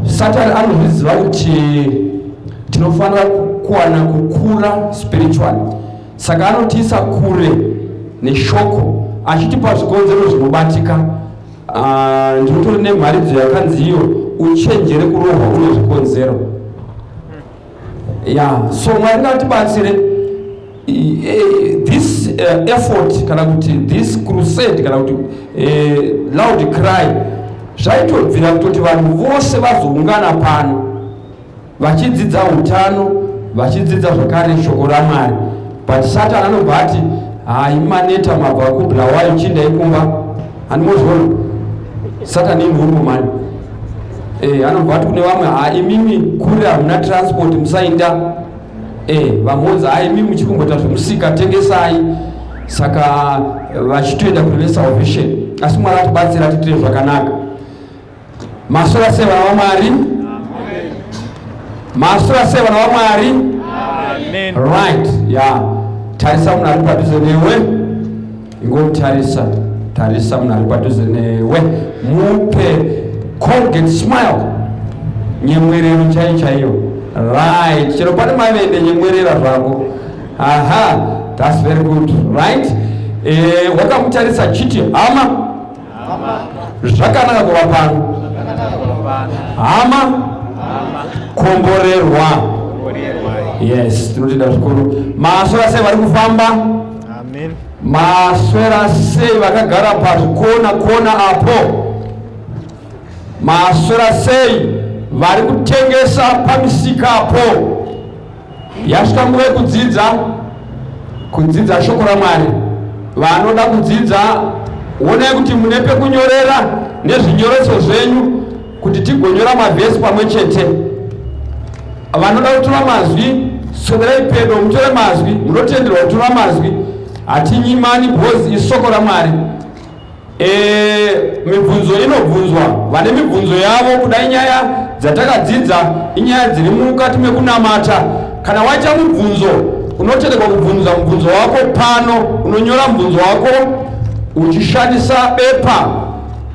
Satani anozviziva kuti tinofanira kuwana kukura spiritually, saka anotiisa kure neshoko achitipa zvikonzero zvinobatika. Ndinotori nemharidzo yakanzi iyo uchenjere kurohwa une zvikonzero. Ya, so Mwari ngatibatsire. This effort kana kuti this crusade kana kuti loud cry zvaitobvira kutoti vanhu vose vazoungana pano vachidzidza utano, vachidzidza zvakare shoko raMwari. But Satan anobva ati, "Hai, maneta, mabva kuBulawayo, chindai kumba." Handimozviona, Satan inhumbu mani. Anobva ati kune vamwe, "Ha, imimi kuri hamuna transport, musainda." Vamwe ha, imimi muchiri kumboita zvemusika, tengesai. Saka vachitoenda kure nesalvation. Asi Mwari atibatsira, tiitire zvakanaka. Maswera sei, vana vaMwari? Maswera sei, vana vaMwari? Right, ya, tarisa munhu ari padhuze newe, ingomutarisa, tarisa munhu ari padhuze newe, mupe Colgate smile, nyemwerero chaiyo chaiyo. Right, chero pane mavende, nyemwerera zvako. Aha, that's very good. Right, wakamutarisa, chiti, "Hama, zvakanaka kuva pano. Hama, komborerwa." Yes, tinotenda zvikuru. Maswera sei vari kufamba? Amen. Maswera sei vakagara pazvikona kona apo? Maswera sei vari kutengesa pamisika apo? Yasvika nguva yekudzidza, kudzidza shoko raMwari. Vanoda kudzidza, onai kuti mune pekunyorera nezvinyoreso zvenyu kuti tigonyora mavhesi pamwe chete. Vanoda kutora mazwi, swederai pedo mutore mazwi. Munotenderwa kutora mazwi, hatinyimani because isoko raMwari. Mibvunzo inobvunzwa, vane mibvunzo yavo, kuda inyaya dzatakadzidza, inyaya dziri mukati mekunamata. Kana waita mubvunzo, unotenderwa kubvunza mubvunzo wako pano. Unonyora mubvunzo wako uchishandisa bepa,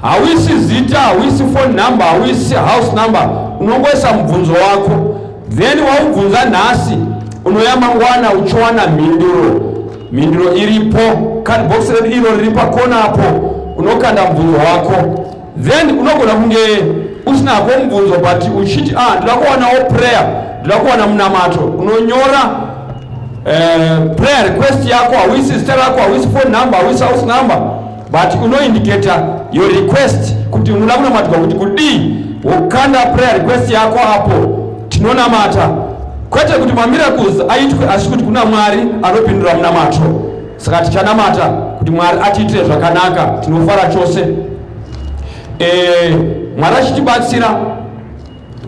hauisi zita, hauisi phone number, hauisi house number, unongoisa mubvunzo wako. Then waubvunza nhasi, unoya mangwana uchiwana mhinduro. Mhinduro iripo, card box redu iro riri pakona apo, unokanda mubvunzo wako. Then unogona kunge usinako mubvunzo but uchiti, "Ah, ndoda kuwanawo prayer, ndoda kuwana munamato." Unonyora prayer request yako, hauisi zita rako, hauisi phone number, hauisi house number, but unoindicata your request kuti unoda kunamatwa kuti kudii. Wokanda prayer request yako apo, tinonamata, kwete kuti mamiracles aitwe, asi kuti kuna Mwari anopindura munamato. Saka tichanamata kuti Mwari atiitire zvakanaka. Tinofara chose. Mwari achitibatsira,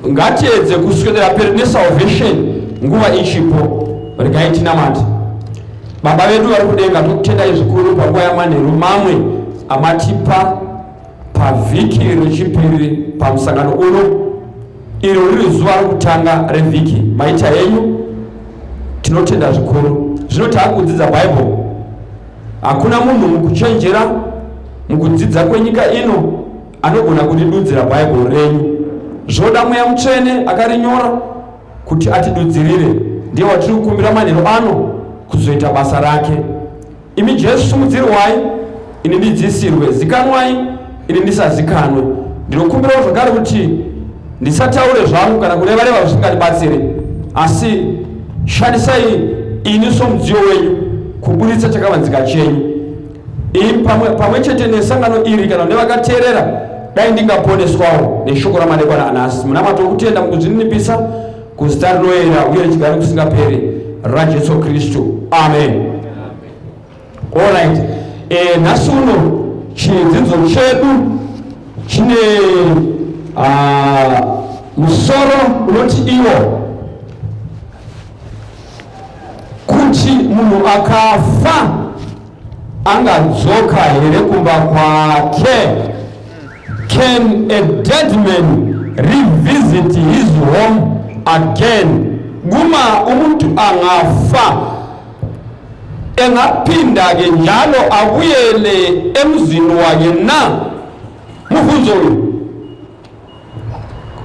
ngatiedze kuswedera pedo nesalvation nguva ichipo. Regai tinamate. Baba vedu vari kudenga, tokutendai zvikuru panguva yamanheru mamwe amatipa pavhiki rechipiri pamusangano uno, iro riri zuva rokutanga revhiki. Maita henyu, tinotenda zvikuru. Zvino taakudzidza Bhaibheri. Hakuna munhu mukuchenjera, mukudzidza kwenyika ino, anogona kutidudzira Bhaibheri renyu. Zvoda Mweya Mutsvene akarinyora kuti atidudzirire. Ndiye watiri kukumbira manheru ano kuzoita basa rake. Imi Jesu, sumudzirwai, ini ndidzisirwe. Zikanwai, ini ndisazikanwe. Ndinokumbirawo zvakare kuti ndisataure zvangu kana kureva reva zvisingandibatsire, asi shandisai ini somudziyo wenyu kuburitsa chakavanzika chenyu. Ini pamwe chete nesangano iri kana nevakateerera, dai ndingaponeswawo neshoko ramadekwana anhasi. Munamato wokutenda mukuzvininipisa, kuzita rinoyera uye richigare kusingaperi raJesu Kristu, amen. Alright, nhasi uno chidzidzo chedu chine musoro unoti iwo kuti munhu akafa angadzoka here kumba kwake? Can a dead man revisit his home again? Kuma umuntu angafa, engaphinda-ke njalo abuyele emzini wakhe na? Mubvunzo uyu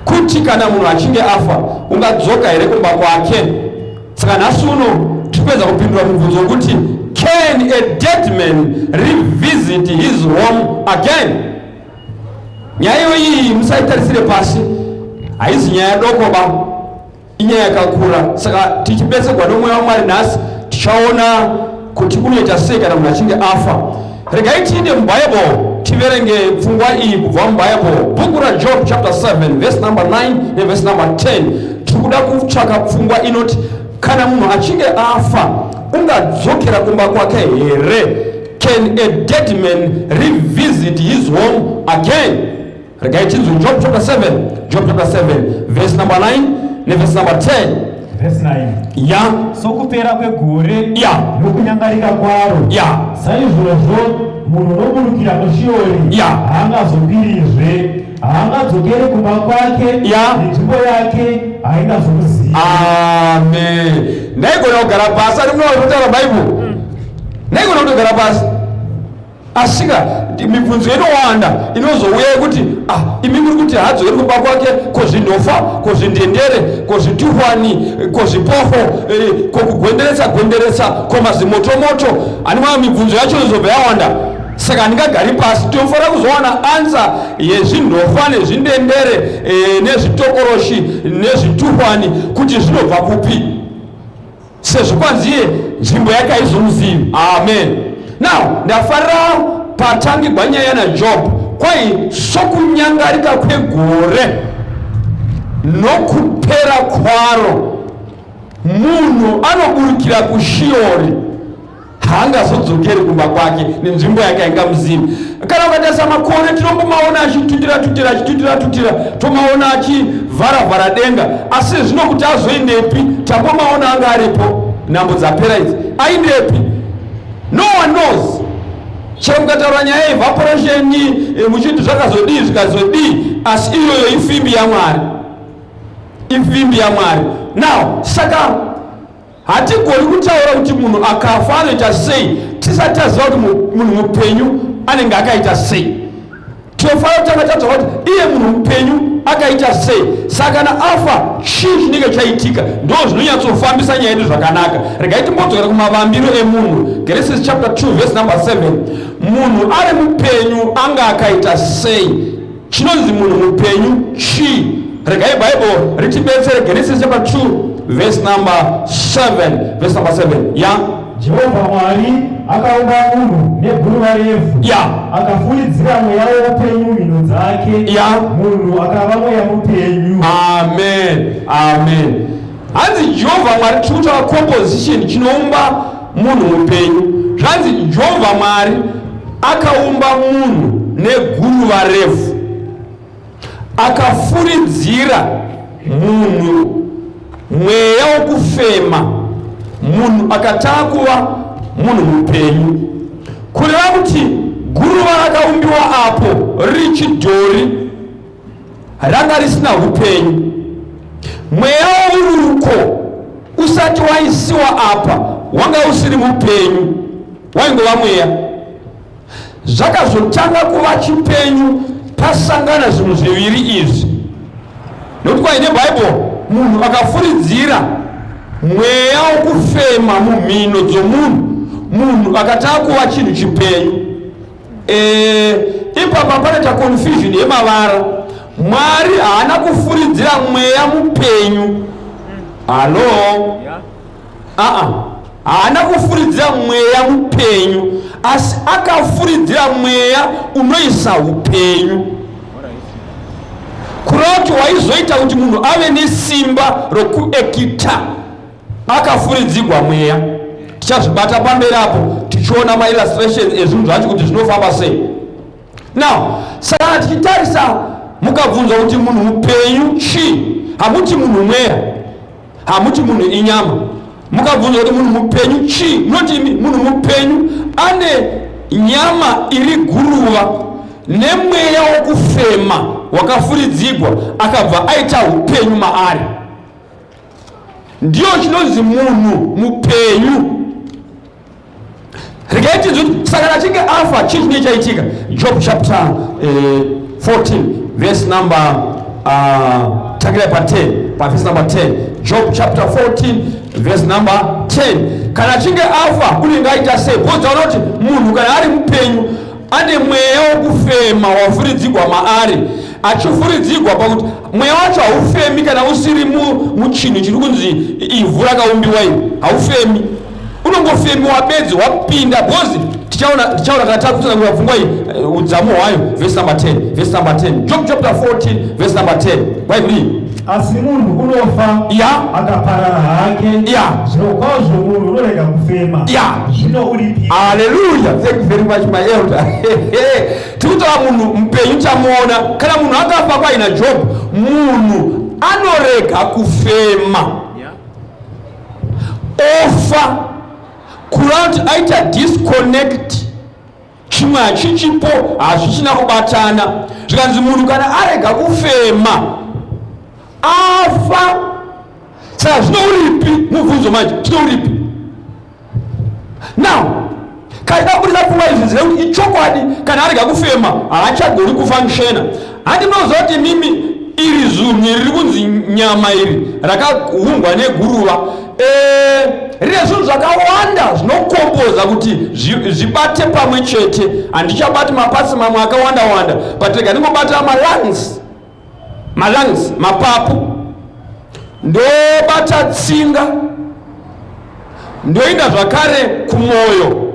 kuti Kuti kana munhu achinge afa ungadzoka here kumba kwake? Saka nhasi uno tiri kuedza kupindura mubvunzo wekuti can a dead man revisit his home again? Nyaya iyoyi musaitarisire pasi, haizi nyaya doko ba, inyaya yakakura. Saka tichibetserwa nomweya waMwari nhasi tichaona kuti unoita sei kana munhu achinge afa. Regai tiinde muBhaibheri tiverenge pfungwa iyi kubva muBhaibheri, bhuku raJob chapter 7 verse number 9 neverse number 10. Tiri kuda kutsvaka pfungwa inoti kana munhu achinge afa ungadzokera kumba kwake here? Can a dead man revisit his home again? Regai tinzwe Job chapter 7, Job chapter 7 verse number 9 neverse number 10. Verse 9. Ya. Sokupera kwegore Ya. nokunyangarika kwaro, saizvozvo munhu unoburukira muShiori haangazokwirizve, haangadzokeri kumba kwake, nenzvimbo yake haingazomuzivi. Amen. Ndaigona kugara pasi ari munotaura Bhaibheri, ndaigona kutogara pasi, asika mibvunzo inowanda inozouya yekuti, ah, imi muri kuti haadzokeri kumba kwake, kozvindofa, kozvindendere, kozvituhwani, kozvipofo, kokugwenderetsa gwenderetsa, komazimotomoto animaa. Mibvunzo yacho inozobva yawanda, saka handingagari pasi. Tinofanira kuzowana answer yezvindofa nezvindendere, nezvitokoroshi nezvituhwani kuti zvinobva kupi, sezvo kwanziye nzvimbo yake haizomuzivi. Amen. Now ndafarira patangigwa nyaya naJob, kwai sokunyangarika kwegore nokupera kwaro, munhu anoburukira kuShiori, haangazodzokeri kumba kwake, nenzvimbo yake haingamuzivi. Kana ukatarisa makore, tinombomaona achitutira tutira, achitutira tutira, tomaona achivharavhara denga, asi zvino kuti azoendepi? Tambomaona anga aripo, nhambo dzapera idzi, aindepi? No one knows. Chero mukataura nyaya yeevaporation, muchiti zvakazodii, zvikazodii, asi iyoyo ifimbi yaMwari, ifimbi yaMwari. Now saka hatigoni kutaura kuti munhu akafa anoita sei tisati taziva kuti munhu mupenyu anenge akaita sei. Tinofanira kutanga tataura kuti iye munhu mupenyu akaita sei. Saka kana afa, chii chinenge chaitika? Ndo zvinonyatsofambisa nyaya yedu zvakanaka. Regai timbodzokera kumavambiro emunhu, Genesis chapter 2 verse number 7. Munhu ari mupenyu anga akaita sei? Chinonzi munhu mupenyu chii? Regai Bhaibheri ritibetsere. Genesis chapter 2 verse number 7, verse number 7, ya. Jehovha Mwari akaumba munhu neguruva revhu, akafuridzira mweya woupenyu mhino dzake, munhu akava mweya mupenyu. Amen, amen. Hanzi Jehovha Mwari, tiri kutaura composition chinoumba munhu mupenyu. Zvanzi Jehovha Mwari akaumba munhu neguruva revhu, akafuridzira munhu mweya wokufema, munhu akatanga kuva munhu mupenyu. Kureva kuti guruva rakaumbiwa apo riri chidhori, ranga risina upenyu. Mweya wouruko usati waisiwa apa, wanga usiri mupenyu, waingova mweya. Zvakazotanga kuva chipenyu pasangana zvinhu zviviri izvi, nokuti kwaine Bhaibheri, munhu akafuridzira mweya wokufema mumhino dzomunhu, munhu akatanga kuva chinhu chipenyu. Ipapa panoita confusion yemavara. Mwari haana kufuridzira mweya mupenyu. Hallo, aa, haana kufuridzira mweya mupenyu, asi akafuridzira mweya unoisa upenyu, kureva kuti waizoita kuti munhu ave nesimba rokuekita. Akafuridzigwa mweya. Tichazvibata pamberi apo tichiona maillustrations ezvinhu zvacho kuti zvinofamba sei. Now saka tichitarisa, mukabvunzwa kuti munhu mupenyu chii, hamuti munhu mweya, hamuti munhu inyama. Mukabvunzwa kuti munhu mupenyu chii, munoti imi munhu mupenyu ane nyama iri guruva nemweya wokufema wakafuridzigwa, akabva aita upenyu maari. Ndiyo chinonzi munhu mupenyu. Regai tinzwe kuti saka kana achinge afa, chii chinenge chaitika. Job chapter 14 verse number Tangirai pa 10, pa verse number 10. Job chapter 14 verse number 10. Kana achinge afa unenge aita sei? Because taona kuti munhu kana ari mupenyu ane mweya wokufema wafuridzigwa maari, achifuridzigwa pakuti mweya wacho haufemi kana usiri muchinhu chiri kunzi ivhu rakaumbiwa iri, haufemi, unongofemiwa bedzi wapinda. Because tichaona tichaona kana takutsanangura pfungwa iyi udzamu hwayo. Verse number 10, verse number 10, Job chapter 14 verse number 10, Bible. Asi munhu unofa, akaparara hake. Zvirokwazvo munhu unorega kufema. Zvino uripi? Haleluya, thank you very much, my elder. Tiri kutaura munhu mupenyu chamuona. Kana munhu akafa, kwaina Job, munhu anorega kufema, ofa, kureva kuti aita disconnect, chimwe hachichipo, hazvichina kubatana. Zvikanzi munhu kana arega kufema afa. Saka zvino uripi? Mubvunzo manje, zvino uripi now? Kaida kubudisa pfungwa izvi dzine ichokwadi, kana arega kufema haachagoni kufunctiona. Handi munoziva kuti mimi iri zunhu riri kunzi nyama iri rakaumbwa neguruva, rine zvinhu zvakawanda zvinokomboza kuti zvibate pamwe chete. Handichabati maparts mamwe akawanda wanda, but rega ndingobata malungs, malungs, mapapu, ndobata tsinga, ndoenda zvakare kumwoyo,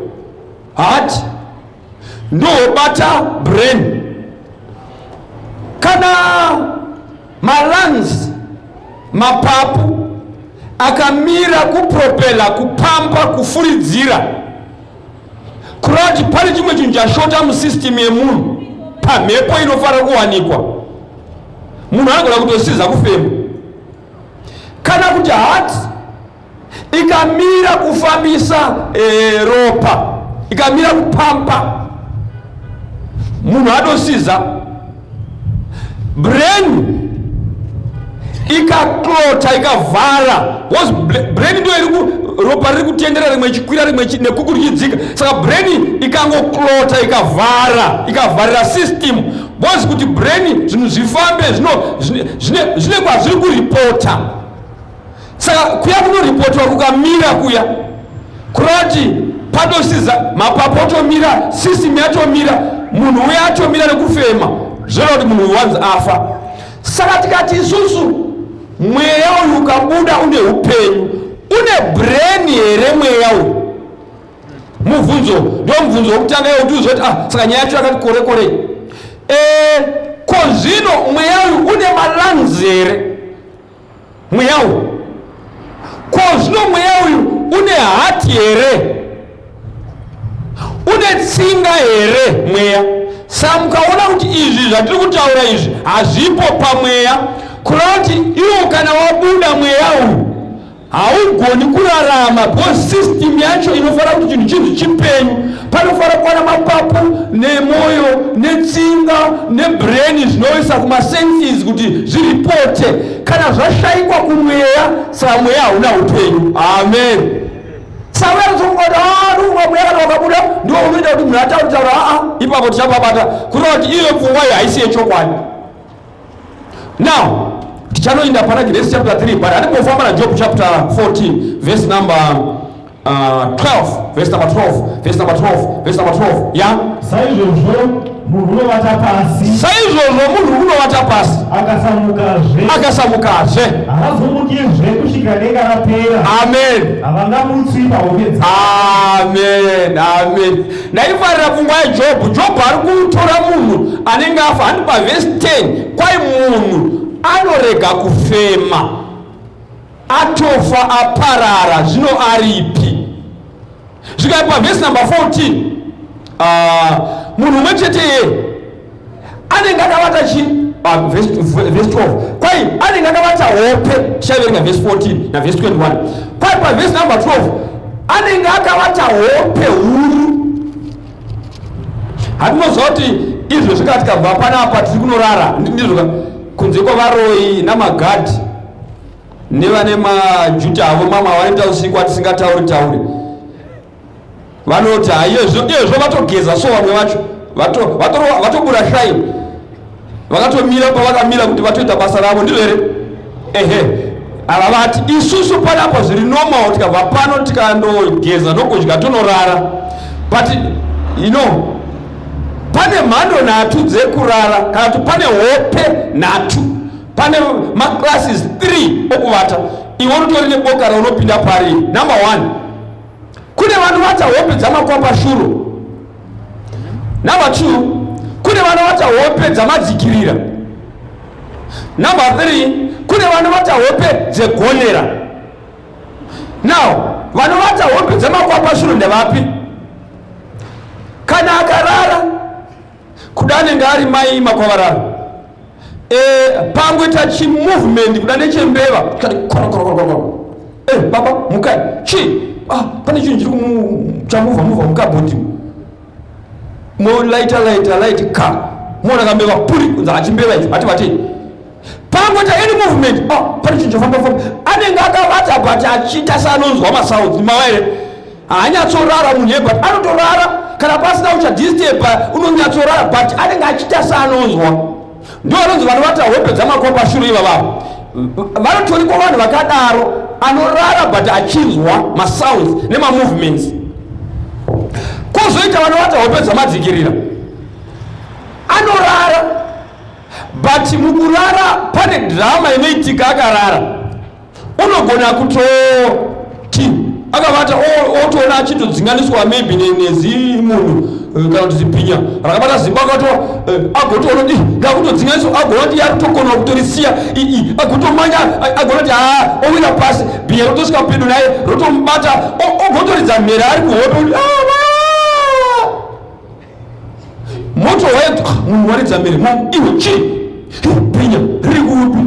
heart, ndobata brain. Kana malungs, mapapu akamira kupropela, kupamba, kufuridzira, kureva kuti pane chimwe chinhu chashota musystem yemunhu pamhepo inofanira kuwanikwa. Munhu anogona kutosiza kufema. Kana kuti heart ikamira kufambisa ropa, ikamira kupampa, munhu adosiza. Brain ikaclotta, ikavhara, because brain ndo iri ropa riri kutendera, rimwe ichikwira, rimwe nekuku richidzika. Saka brain ikangoclotta, ikavhara, ikavharira system, because kuti brain zvinhu zvifambe zvine kwazviri kuripota. Saka kuya kunoripotwa kukamira kuya, kurati padosiza, mapapu otomira, system yatomira, munhu uya atomira nekufema, zvoreva kuti munhu uyu wanzi afa. Saka tikati isusu mweya uyu ukabuda une upenyu, une brain here mweya uyu? Mubvunzo, ndo mubvunzo wekutanga yekuti uzoti, ah, saka nyaya yacho yakati kore kore. Ko zvino mweya uyu une malungs here mweya uyu? Ko zvino mweya uyu une heart here? Une tsinga here mweya? Saka mukaona kuti izvi zvatiri kutaura izvi hazvipo pamweya, kureva kuti iwo kana wabuda mweya uyu haugoni kurarama, because system yacho inofanira kuti chinhu chinzi chipenyu, panofanira kuwana mapapu nemwoyo netsinga nebrain zvinoisa kumasenses kuti zviripote. Kana zvashayikwa kumweya, saka mweya hauna upenyu. Amen. Saka mweya kana wakabuda ndiwo unoita kuti munhu atauri taura. Aa, ipapo tichapabata, kureva kuti iyo pfungwa iyo haisi yechokwadi. Now tichanoenda pana Genesis chapter 3, but hatimbofamba naJob chapter 14 verse number 12, verse number 12, verse number 12, verse number 12, ya. Saizvozvo munhu unovata pasi. Saizvozvo munhu unovata pasi. Akasamukazve. Akasamukazve. Havazomukizve kusvika denga rapera. Amen. Havangamutswi pahope dzavo. Amen, amen. Ndaifarira pfungwa yaJobhu. Jobhu ari kutora munhu anenge afa. Handi pavhesi 10 kwai munhu anorega kufema, atofa, aparara, zvino aripi? Zvikai pavhesi number 14, munhu umwe chete iye anenge akavata chi verse 12 kwai anenge akavata hope. Tichaverenga verse 14 navhesi 21. Kwai pavhesi number 12 anenge akavata hope huru. Hatinoziva kuti izvo zvikati kabva panapa tiri kunorara, ndizvo kunze kwavaroi namagadhi nevane majuta avo mama vanoita usiku atisingatauri tauri, vanoti haiyezvo iyezvo vatogeza. So vamwe vacho vatobura shaini. Vakatomira pavakamira kuti vatoita basa ravo, ndizvo here? Ehe, ava vati isusu panapa zviri normal, tikabva pano tikandogeza nokudya tonorara. But you know, pane mhando nhatu dzekurara, kana kuti pane hope nhatu, pane maclasses 3 okuvata. Iwe unotori neboka raunopinda pari. Number 1, kune vanovata hope dzamakwapashuro. Number 2, kune vanovata hope dzamadzikirira. Number 3, kune vanovata hope dzegonera. Now, vanovata hope dzamakwapashuro ndevapi? Kana akarara kuda anenge ari mai makwavarara, pangoita chimovement kuda nechembeva kati korokorokoro, baba mukai chi, pane chinhu chiri chamuvha muvha mukabhodhi, molaita laita light ka muona kambeva puri kunzi achimbeva icho hati vatei. Pangoita any movement, pane chinhu chafamba famba, anenge akavata but achiita seanonzwa masounds. Mavaere haanyatsorara munhu ye, but anotorara kana pasina uchadisturba, unonyatsorara, but anenge achiita seanonzwa. Ndo vanonzi vanovata hope dzamakwapashuru. Ivavavo vanotorikwa, vanhu vakadaro, anorara but achinzwa masounds nemamovements. Kwozoita vanovata hope dzamadzikirira. Anorara, but mukurara pane drama inoitika. Akarara, unogona kutoti akavata, otoona achitodzinganiswa maybe nezimunhu, kana kuti zibhinya rakabata zimba, akato agotoona kuti ndakutodzinganiswa, agona kuti yakutokona kutorisiya, agotomanya, agona kuti haa, owira pasi, bhinya rotosvika pedo naye, rotomubata, ogotoridza mhere ari kuhope kuti moto waye. Munhu waridza mhere, iwe chii? Bhinya riri kupi?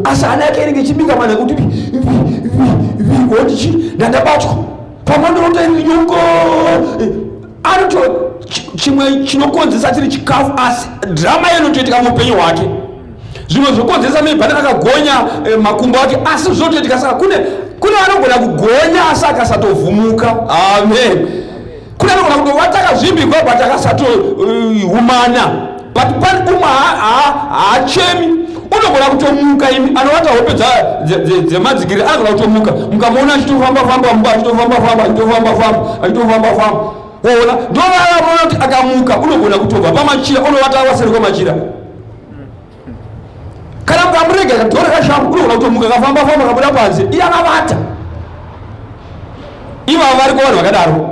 Asi hana yake inenge ichibika mana kuti vigoti chi, ndandabatwa pamandorota iri nyoko. Anoto chimwe chinokonzesa chiri chikafu, asi drama inotoitika muupenyu hwake. Zvimwe zvokonzesa maybe pane akagonya makumbo ake, asi zvinotoitika. Saka kune anogona kugonya asi akasatovhumuka. Amen. Kune anogona kutovata akazvimbigwa but akasatohumana, but pane umwe haachemi, unogona kutomuka. Imi anovata hope dzemadzikiri anogona kutomuka, mukamuona achitofamba famba mumba, achitofamba famba, achitofamba famba, achitofamba famba, woona ndovavaona kuti akamuka unogona kutobva pamachira, unovata waseri kwamachira. Kana mukamurega kadhora kashamu, unogona kutomuka kafamba famba, kabuda panze, iye akavata. Ivavo variko vanhu vakadaro.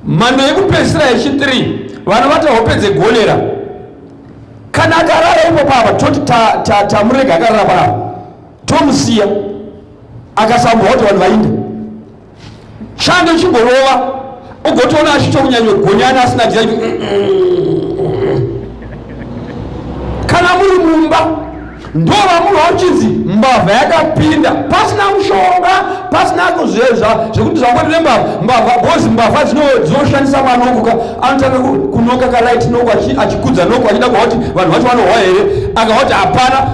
Mhando yekupedzisira yechi3, vanovata hope dzegonera. Kana akarara ipo papa, toti tamurega akarara panapa, tomusiya akasambwa kuti vanhu vainde, chando chingorova, ugotoona achitokunyanyogonyana asina jira. Kana muri mumba, ndo vamunhu vachinzi mbavha yakapinda, pasina mushonga, pasina kuzvezva zvekuti zvangoti nembavha mbavha, because mbavha dzinoshandisa manoko ka. Anotanga kunoka kalight noko, achikudza noko, achida kuva kuti vanhu vacho vanohwa here. Akawa kuti hapana,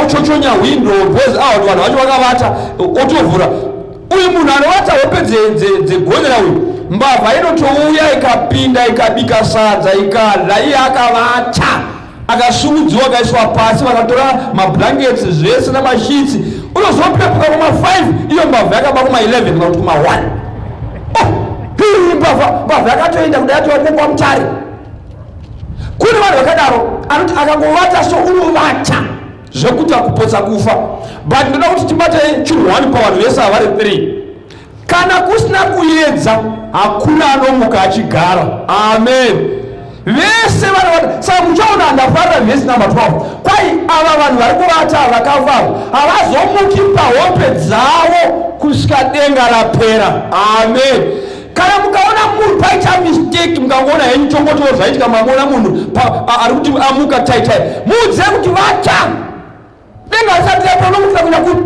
ochochonya window, because awa kuti vanhu vacho vakavata, otovhura. Uyu munhu anovata hope dzegonera uyu, mbavha inotouya ikapinda, ikabika sadza, ikadya, iye akavata, akasumudziwa, akaiswa pasi, vakatora mablankets zvese namasheets. Unozopepuka kuma5, iyo mbavha yakaba kuma11 kana kuti kuma1. Oh, mbavha yakatoenda kudai, yatova kwamutare. Kune vanhu vakadaro, anoti akangovata so, unovata zvekuti akupotsa kufa. But ndoda kuti tibate chinhu 1 pavanhu vese avari 3: kana kusina kuedza, hakuna anomuka achigara. Amen. Vese vanovata. Saka muchaona, ndafarira vhesi number 12, kwai ava vanhu vari kuvata vakafa havazomuki pahope dzavo kusvika denga rapera. Amen. Kana mukaona munhu paita mistake, mukangoona henyu chongotiwo zvaitika, mamuona munhu ari kuti amuka taitai, muudze kuti vata, denga risati rapera unomukira kuenda kupi?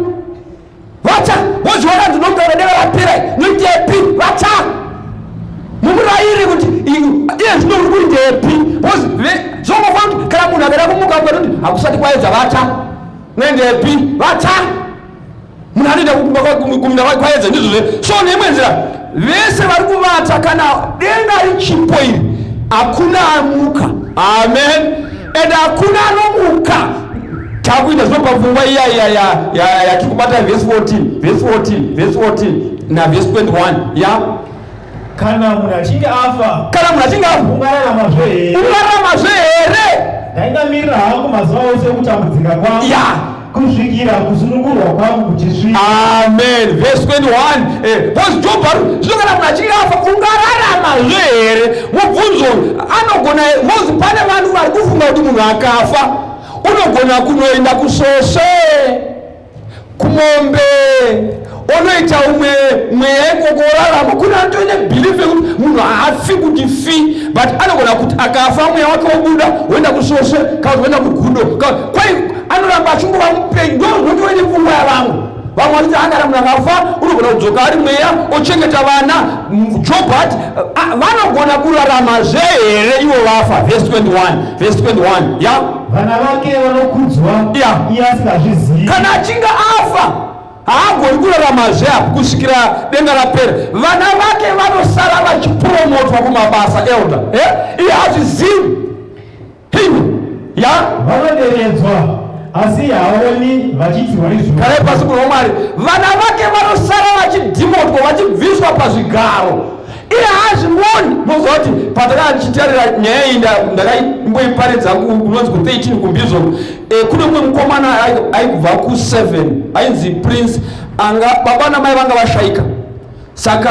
Vata, woziona ndinomukira denga rapera, noitepi? Vata, mumurayire kuti iye zvino uri kuindepi, because zvongofanira kuti kana munhu akada kumuka kuti hakusati kwaedza, vata, noendepi? Vata. Munhu anoenda kumunda kwaedza, ndizvozve. So neimwe nzira, vese vari kuvata, kana denga richipo iri, hakuna amuka. Amen. And hakuna anomuka. Takuita zvino pafungwa iya iya yatiri kubata vhesi 14, vhesi 14, vhesi 14 navhesi 21 ya. Kana munhu achinge afa, Kana munhu achinge afa, ungararamazve here? Ungararamazve here? Ndaingamirira hangu mazuva ose ekutambudzika kwangu, kusvikira kusunungurwa kwangu kuchisvika. Amen. Verse 21. Because Job ari zvino, kana munhu achinge afa, ungararamazve here? Mubvunzo anogona, because pane vanhu vari kufunga kuti munhu akafa unogona kunoenda kusvosve, kumombe, onoita umwe mweya ikoko orarama. Kune anotoine belief yekuti munhu haafi kuti fi, but anogona kuti akafa mweya wake wobuda, woenda kusvosve kana kuti woenda kugudo. Kwai anoramba achingova mupenyu. Ndo zvotoine pfungwa yavamwe. Vamwe vachiti akana munhu akafa unogona kudzoka ari mweya ochengeta vana. Job ati vanogona kuraramazve here ivo vafa? Vhesi 21, vhesi 21 ya. Vana vake vanokudzwa, iye asingazvizivi. Kana achinge afa haagoni kuraramazve apo kusvikira denga rapera. Vana vake vanosara vachipromotwa kumabasa, elder, eh? Iye hazvizivi ya. Vanoderedzwa, asi haoni vachiitirwa izvozvo. Garai pasi, munhu waMwari. Vana vake vanosara vachidhimotwa, vachibviswa pazvigaro, iye haazvioni. Moziva kuti pataka ndichitarira nyaya iyi, ndakaimboiparidza kunonzi ku13 kuMbizo. Kune mumwe mukomana aibva ku7 ainzi Prince. Anga baba namai vanga vashaika, saka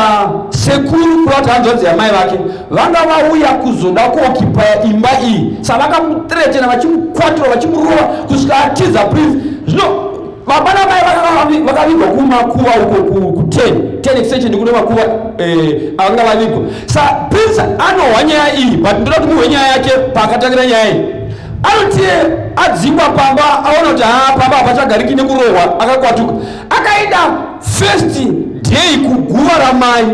sekuru, kureva kuti hanzvadzi yamai vake, vanga vauya kuzoda kuoccupya imba iyi. Saka vakamuthreatena, vachimukwatura, vachimurova kusvika atiza Prince. Zvino baba namai vakavigwa kumakuva uko ku10 10 extension, kune makuva avanga vavigwa. Sa Prince anohwa nyaya iyi, but ndoda kuti muhwe nyaya yake paakatangira nyaya iyi. Anoti adzingwa pamba, aona kuti haa, pamba hapachagariki nekurohwa, akakwatuka, akaenda first day kuguva ramai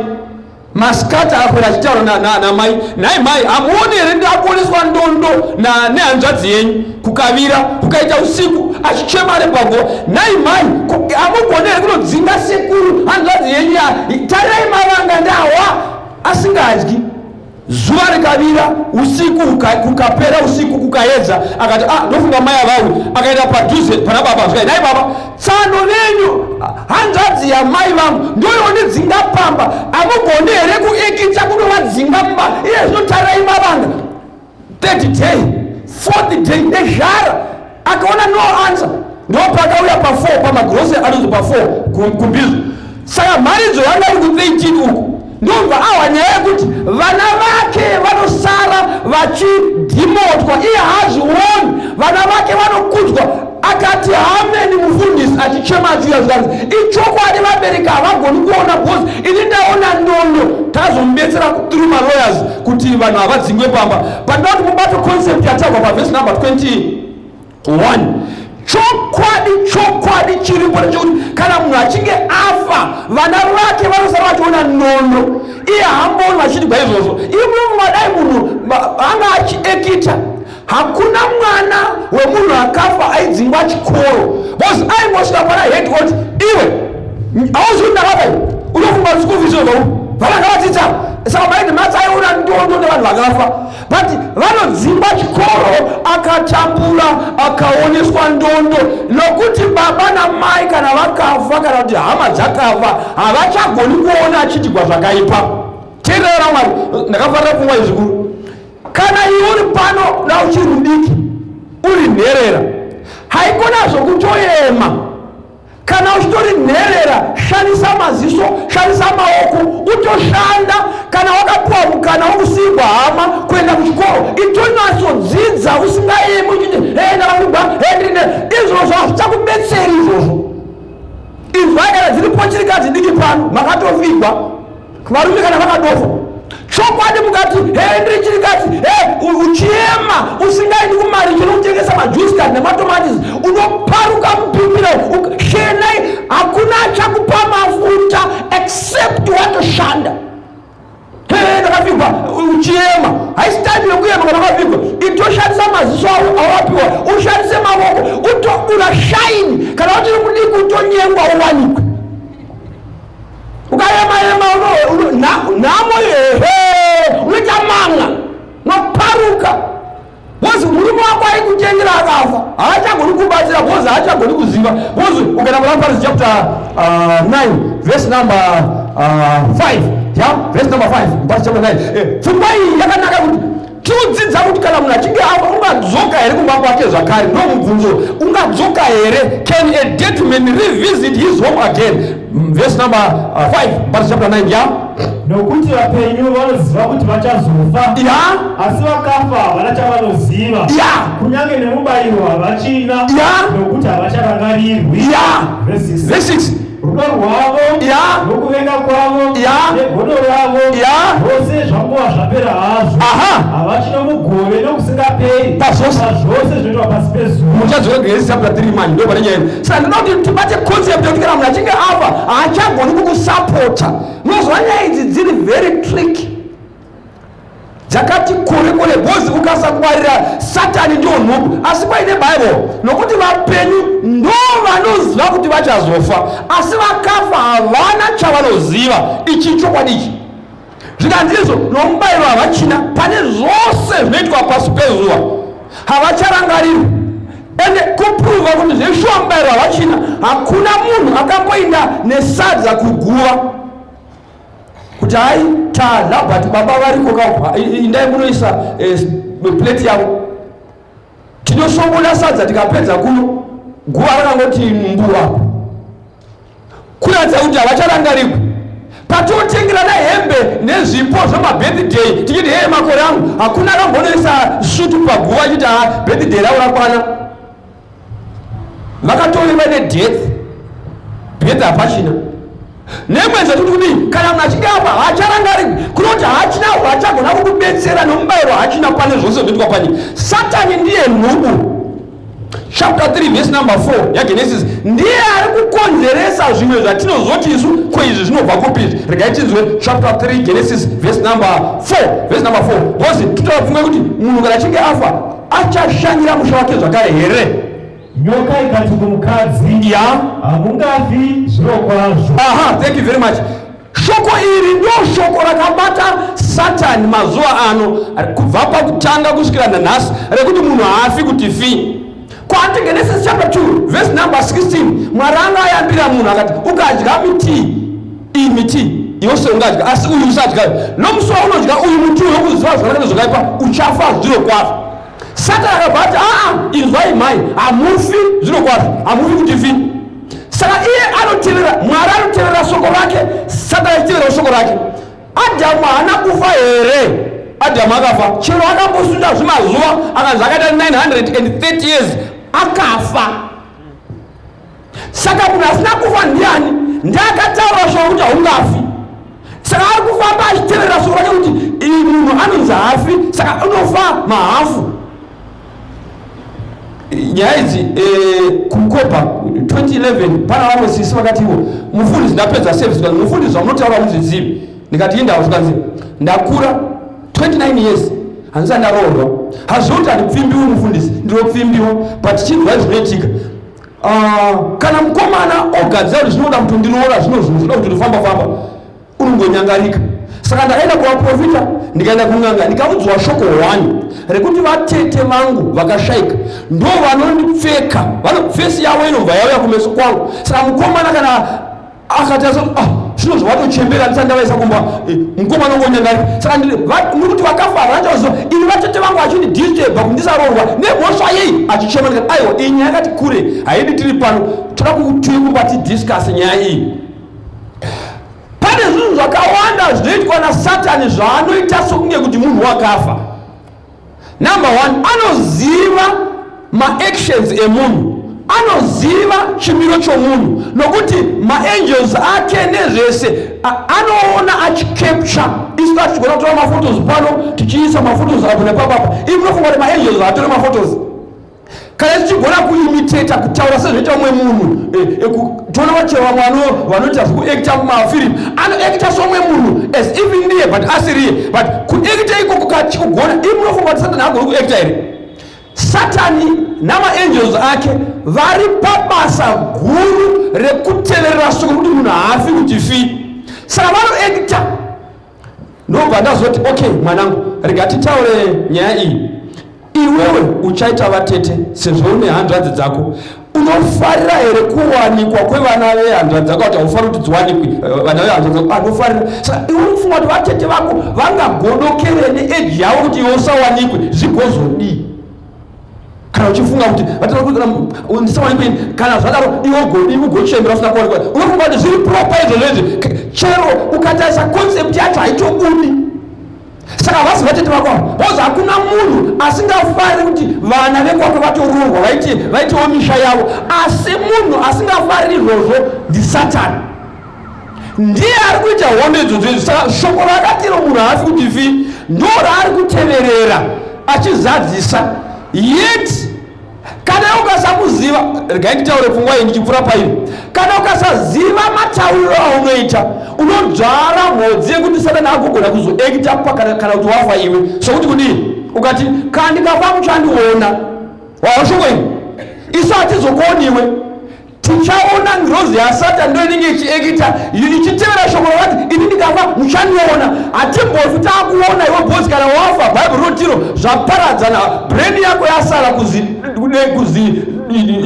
masikati. Akakwera achitaura namai, "Nhai mai, hamuoni here ndakuoneswa ndondo nehanzvadzi yenyu?" Kukavira, kukaita usiku, achichema ari paguva. "Nhai mai, hamugoni here kunodzinga sekuru, hanzvadzi yenyu? Ya, tarirai mavanga ndawa." Asingadyi. Zuva rikavira, usiku kukapera, usiku kukaedza. Akati, "Ah, ndofunga mai avawi." Akaenda padhuze pana baba zvikai, "Nhai baba, tsano venyu, hanzvadzi yamai vangu, ndoyondidzinga pamba. Hamugoni here kuekita kunovadzinga mumba? Iye zvino tarirai mavanga." Third day, fourth day, nezhara, akaona no answer. Ndopakauya pa4 pamagrocery anonzi pa4 kuMbizo. Saka mharidzo yanga iri ku13 uku. Ndobva awa nyaya yekuti vana vake vanosara vachidhimotwa, iye haazvioni. Vana vake vanokudzwa. Akati, "Hameni, mufundisi," achichema achiuya. Zvikanzi, "Ichokwadi, vabereki havagoni kuona, because ini ndaona ndondo." Tazomubetsera through malawyers kuti vanhu havadzingwe pamba. But ndoda kuti mubate concept yatagwa pavhesi number 21. Chokwadi, chokwadi chiripo ndechekuti kana munhu achinge afa, vana vake vanosara vachiona nondo, iye hambooni vachiitigwa izvozvo. Iye munomungadai munhu anga achiekita. Hakuna mwana wemunhu akafa aidzingwa chikoro, because aingosvika pana head oti, "Iwe, hauzi kuti ndakafa? Unofunga kuti school fees yozvau vana ngavadzidza?" Saka maheadmaster aiona ndondo nevanhu vakafa, but vanodzingwa chikoro akatambura, akaoneswa ndondo, nokuti baba namai kana vakafa, kana kuti hama dzakafa, havachagoni kuona achiitigwa zvakaipa. Teerera raMwari, ndakafarira pfungwa izvikuru. Kana iwe uri pano na uchiri mudiki, uri nherera, haikona zvokutoyema. Kana uchitori nherera, shandisa maziso, shandisa maoko, utoshanda. Kana wakapiwa mukana wokusiyigwa hama kuenda kuchikoro, itonyatsodzidza, usingayemi uchiti, "E, ndakavigwa, e, ndiri nherera." Izvozvo hazvichakubetseri izvozvo. Izvai, kana dziripo chirikadzi diki pano, makatovigwa varume kana vakadofa, chokwadi mukati, "He, ndiri chirikadzi," he, uchiema usingaendi kumari chinokutengesa majuice card nematomatisi, unoparuka mupipira shenai. Hakuna achakupa mafuta except watoshanda. "He, ndakavigwa," uchiema. Haisi time yekuyema kana wakavigwa. Itoshandisa maziso awapiwa, ushandise mavoko, utobura shine. Kana uchiri mudiki, utonyengwa, uwanikwe. Ukayema-yema, nhamo, ehe, unoita manga, unoparuka. Because murume wako aikuchengera akafa haachagoni kubatsira because haachagoni kuziva. Because ukaenda kuna Paris chapter 9 verse number 5, yeah, verse number 5, Paris chapter 9. Pfungwa iyi yakanaka kuti tinodzidza kuti kana munhu achinge afa ungadzoka here kumba kwake zvakare? Ndo mubvunzo, ungadzoka here? Can a dead man revisit his home again? Verse number 5, Paris chapter 9, yeah. Nokuti vapenyu vanoziva kuti vachazofa, asi vakafa havana chavanoziva, kunyange nemubayiro havachina, nokuti havacharangarirwi. Verse 6. Verse 6. Rudo rwavo nokuvenga kwavo negodo ravo zvose zvangova zvapera hazvo. Havachina mugove nokusingaperi Pazvose. Pazvose zvinoitwa pasi pezuva. Muchadzoka Genesis chapter 3 manje, ndo pane nyaya ino. Saka ndinoda kuti tibate concept yekuti kana munhu achinge afa haachagoni kukusapota. Unozwa nyaya idzi dziri very tricky, dzakati kure kure, because ukasangwarira Satani ndio nhubu. Asi kwaine Bible, nokuti vapenyu ndo vanoziva kuti vachazofa, asi vakafa havana chavanoziva. Ichi chokwadi ichi. Zvikanzizvo nomubayiro havachina pane zvose zvinoitwa pasi pezuva, havacharangarirwi. Ende kuprova kuti zveshuwa mubayiro havachina, hakuna munhu akamboinda nesadza kuguva kuti hai, tadla, but baba variko ka, indai munoisa plate yavo. Tinosvoboda sadza tikapedza kuno, guva rakangoti mbuwa, kuratidza kuti havacharangarikwi. Patinotengerana hembe nezvipo zvemabirthday tichiti, "Hee, makore angu," hakuna akambonoisa svutu paguva achiti, "Ha, birthday ravo rakwana." Vakatoreva nedeath, death hapachina. Nemwedzi atiti kudii? Kana munhu achinge afa haacharangarikwi, kunoti haachina, haachagona kukubetsera, nomubayiro haachina pane zvose zvinoitwa panyika. Satani ndiye nhubu. Chapter 3 verse number 4 yaGenesis, ndiye ari kukonzeresa zvimwe zvatinozoti isu, ko izvi zvinobva kupi izvi? Regai tinzwe chapter 3 Genesis verse number 4, verse number 4, because totaura pfungwa yekuti munhu kana achinge afa achashanyira musha wake zvakare here? Nyoka ikati kumukadzi, "Hamungafi zvirokwazvo." Aha, thank you very much. Shoko iri ndo shoko rakabata Satani mazuva ano kubva pakutanga kusvikira nanhasi, rekuti munhu haafi kuti fi. Kwati Genesis chapter 2 verse number 16, Mwari anga ayambira munhu akati, "Ukadya miti iyi, miti yose ungadya, asi uyu usadya. Nomusi waunodya uyu muti uyu wokuziva zvakanaka nezvakaipa, uchafa zviro kwazvo." Satani akabva ati, "Aa, inzwai mai, hamufi zviro kwazvo, hamufi kuti fi." Saka iye anotevera Mwari, anotevera shoko rake, Satani achiteverawo shoko rake. Adhamu haana kufa here? Adhamu akafa, chero akambosunda zvimazuva, akanzi akaita 930 years, akafa. Saka munhu asina kufa ndiani? Ndiakataura shoko kuti haungafi. Saka ari kufamba achiteverera shoko rake kuti iyi munhu anonzi hafi, saka unofa mahafu. Nyaya idzi, kukopa 2011, pana vamwe sisi vakati ivo, "Mufundisi, ndapedza service." Kanzi, "Mufundisi, zvamunotaura muzvizivi." Ndikati, "Indawo." Zvikanzi, "Ndakura 29 years, handisati ndaroorwa. Hazvoti handipfimbiwi, mufundisi, ndinopfimbiwa, but chinzwai zvinoitika. Kana mukomana ogadzira kuti zvinoda kuti ndiroora, zvino zvinhu zvinoda kuti ndifamba famba, unongonyangarika. Saka ndakaenda kuvaprofita, ndikaenda kun'anga, ndikaudzwa shoko 1 rekuti vatete vangu vakashaika ndo vanondipfeka, face yavo inobva yauya kumeso kwangu. Saka mukomana kana akati ah, zvino zvavatochembera, ndisati ndavaisa kumba, mukomana ungonyangarika. Saka muri kuti vakafa havanachaziva. Ini vatete vangu vachindidisturba kuti ndisaroorwa, nemhosva yei?" Achichema. Ndikati, "Aiwa, iyi nyaya yakati kure, haidi tiri pano, toda kuti kumba tidiscuss nyaya iyi." Pane zvinhu zvakawanda zvinoitwa naSatani zvaanoita sokunge kuti munhu wakafa. Number one, anoziva maactions emunhu, anoziva chimiro chomunhu, nokuti maangels ake nezvese anoona achicapture. Isu tachigona kutora maphotos pano, tichiisa maphotos apo nepapapa. Ii, munofunga kuti maangels atore maphotos? Kana tichigona kuimitata kutaura sezvinoita umwe munhu, toona vachero vamwe vanoita zvekuacta mumafirimu, anoacta somwe munhu as if ndiye, but asiriye. But kuacta ikoko kachikugona, ii, munofunga kuti Satani agoni kuacta here? Satani namaangels ake vari pabasa guru rekuteverera shoko rekuti munhu haafi kuti fi. Saka vanoacta. Ndobva ndazoti, "Okay mwanangu, rega titaure nyaya iyi." Iwewe uchaita vatete sezvo une hanzvadzi dzako. Unofarira here kuwanikwa kwevana vehanzvadzi dzako kuti haufariri kuti dziwanikwe eh, vana vehanzvadzi dzako? Anofarira. Saka iwe unofunga kuti vatete vako vangagodokere neeji yavo kuti iwe usawanikwe zvigozodii? Kana uchifunga kuti ndisawanikwe kana zvadaro iwe ugodii ugochembera usina kuwanikwa, unofunga kuti zviri proper izvozvo izvi? Chero ukatarisa concept yacho haitobudi. Saka havasi vatete vako ava, because hakuna munhu asingafari kuti vana vekwake vatoroorwa vaite vaitewo misha yavo. Asi munhu asingafariri izvozvo ndisatani, ndiye ari kuita hondo idzodzo idzi. Saka shoko rakatiro munhu haafi kuti fi ndo raari kuteverera achizadzisa yet Kana ukasamuziva, regai nditaure pfungwa iyi ndichipfuura pairi. Kana ukasaziva matauriro aunoita, unodzvara mhodzi yekuti Satani agogona kuzoekita kana, kana kuti wafa iwe. Sokuti kudii? Ukati kana ndikafa muchandiona. Wawa shoko iri. Isu hatizokuoniwe. Tichaona ngirozi yaSatani ndo inenge ichiekita ichitevera shoko rakati ini ndikafa muchandiona. Hatimbofi takuona iwe bhozi kana wafa. Bhaibheri rinotiro zvaparadzana, brain yako yasara kuzi kuzi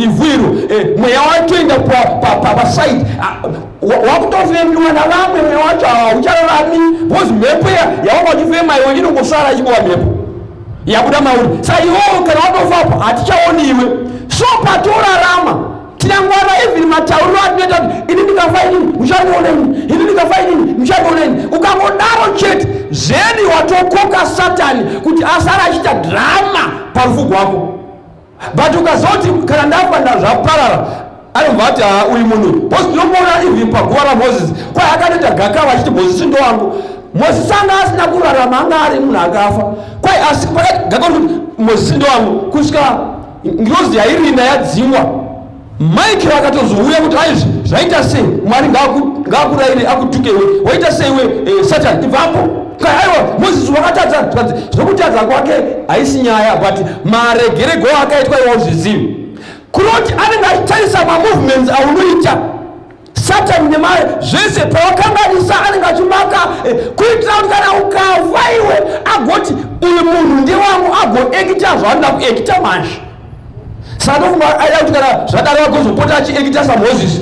ivhu iro, eh, mweya watoenda pasaidi wakutofemiwa navamwe, mweya wacho hauchararami bhozi mhepo yawanga uchifema iwe inongosara ichingova mhepo yabuda mauri. Saka iwewo kana watofapo hatichaoni iwe. So patorarama tinangwana even matauriro atinoita kuti ini ndikafa inini muchandiona ini, ini ndikafa inini muchandiona ini. Ukangodaro chete zvedi watokoka Satani kuti asara achiita drama parufu rwako. But ukazoti kana ndafa ndazvaparara, anobva ati haa uyu munhu bcause tinomuona even paguva raMoses kwai akatoita gakava achiti Mozisi ndowangu. Mozisi anga asina kurarama, anga ari munhu akafa kwai, asi pakati gakava kuti Mozisi ndowangu kusvika ngirozi yairinda yadzingwa. Michael akatozouya kuti aizvi zvaita sei, Mwari ngaakuraire akutuke iwe, waita sei iwe eh, Satan ibvapo. Kai aiwa Moses wakatadza, zvokutadza kwake haisi nyaya, but maregerego akaitwa iwa uzvizivi. Kunoti anenge achitarisa mamovements aunoita Satan nemari zvese pawakanganisa anenge achimaka eh, kuitira kuti kana ukafa iwe agoti uyu munhu ndewangu, agoekita zvaanoda kuekita manje. Saka ndofunga aida kuti kana zvadaro agozopota achiekita saMoses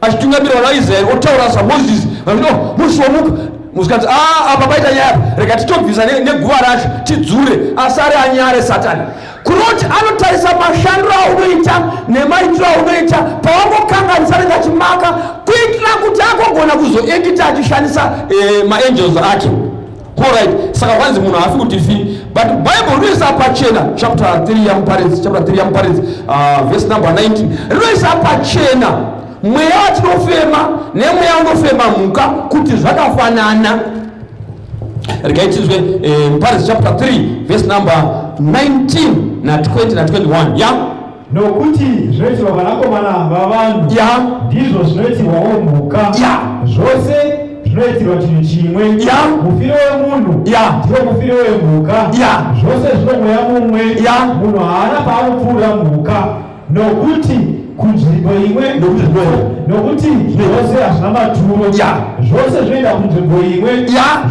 achitungamira vana vaIsraeri, otaura saMoses vachiti oh, musi wamuka muzikanzi ah, apa paita nyaya apa, rega titobvisa neguva racho tidzure asare anyare Satani. Kunoti anotarisa mashandiro aunoita nemaitiro aunoita pawangokanganisa anenge achimaka kuitira kuti agogona kuzoekita achishandisa eh, maangels ake. Alright, saka kwanzi munhu haafi kuti fi, but Bible rinoisa pachena chapter 3 yaMuparidzi, chapter 3 yaMuparidzi, verse number 19 rinoisa pachena mweya watinofema nemweya unofema mhuka kuti zvakafanana. Regai tinzwe eh, Muparidzi chapter 3 verse number 19 na 20 na 21 ya Nokuti zvinoitirwa vanakomana vavanhu ya ndizvo zvinoitirwawo mhuka. Zvose zvinoitirwa chinhu chimwe. Mufiro wemunhu ndiwo mufiro wemhuka. Zvose zvino mweya mumwe. Munhu haana paanopfuura mhuka, nokuti kunzvimbo imwe, nokuti zvose hazvina maturo. Zvose zvinoenda kunzvimbo imwe.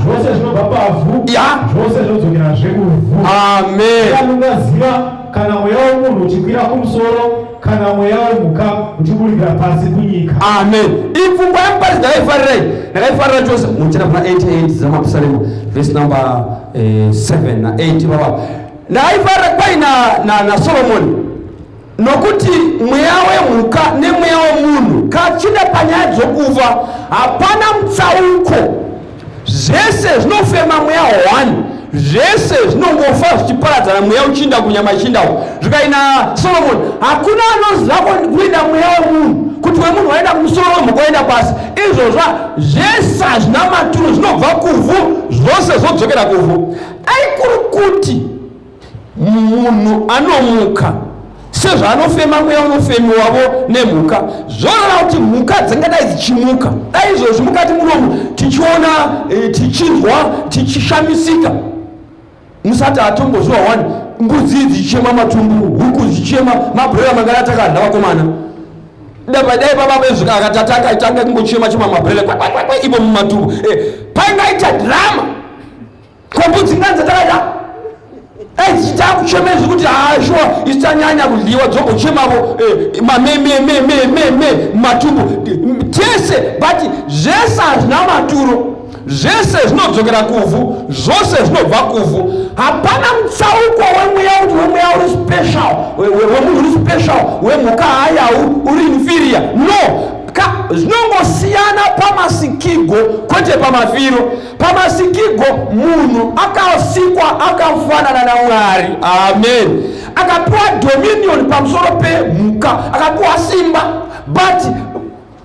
Zvose zvinobva pavhu. Zvose zvinodzokerazve kuvhu. Amen. Ungaziva kana mweya womunhu uchikwira kumusoro, kana mweya wemhuka uchiburikira pasi kunyika. Amen. Ipfungwa yeMuparidzi ndakaifarira iyi, ndakaifarira chose. Muchena kuna 88 dzamapisarema verse number 7 na 8 baba. Ndakaifarira kwai na Solomoni, nokuti mweya wemhuka nemweya wemunhu kachinda panyaya dzokufa hapana mutsauko. Zvese zvinofema mweya one, zvese zvinongofa zvichiparadzana, mweya uchiinda kunyama ichiindawo. Zvikaina Solomoni hakuna anoziva kuenda mweya wemunhu, kuti wemunhu waenda kumusoro, wemhuka waenda pasi. Izvozva zvese hazvina maturo, zvinobva kuvhu, zvose zvodzokera kuvhu. Aikuri kuti munhu anomuka sezvaanofema mweya unofemiwavo nemhuka, zvoreva kuti mhuka dzingadai dzichimuka. Dai izvozvi mukati munomu tichiona tichinzwa tichishamisika, musati atombozviwa wani mbudzi dzichichema matumbu, huku dzichichema mabhurera mangana takadya vakomana. Dai baba vezvika akatatanga itanga kungochema chema mabhurera kwekwekwekwe ivo mumatumbu, paingaita drama kombudzi nganzi takadya. Dzichitakuchemei zvekuti haa shuwa isu tanyanya kudyiwa dzombochemavo eh, mamememememe matumbu tese, but zvese hazvina maturo, zvese zvinodzokera kuvhu, zvose zvinobva kuvhu. Hapana mutsauko wemweya kuti wemweya uri special, wemunhu uri special, wemhuka hayau uri inferior. No, zvinongosiyana pamasikigo, kwete pamafiro. Pamasikigo munhu akasikwa akafanana naMwari, amen. Akapiwa dominion pamusoro pemhuka, akapiwa simba, but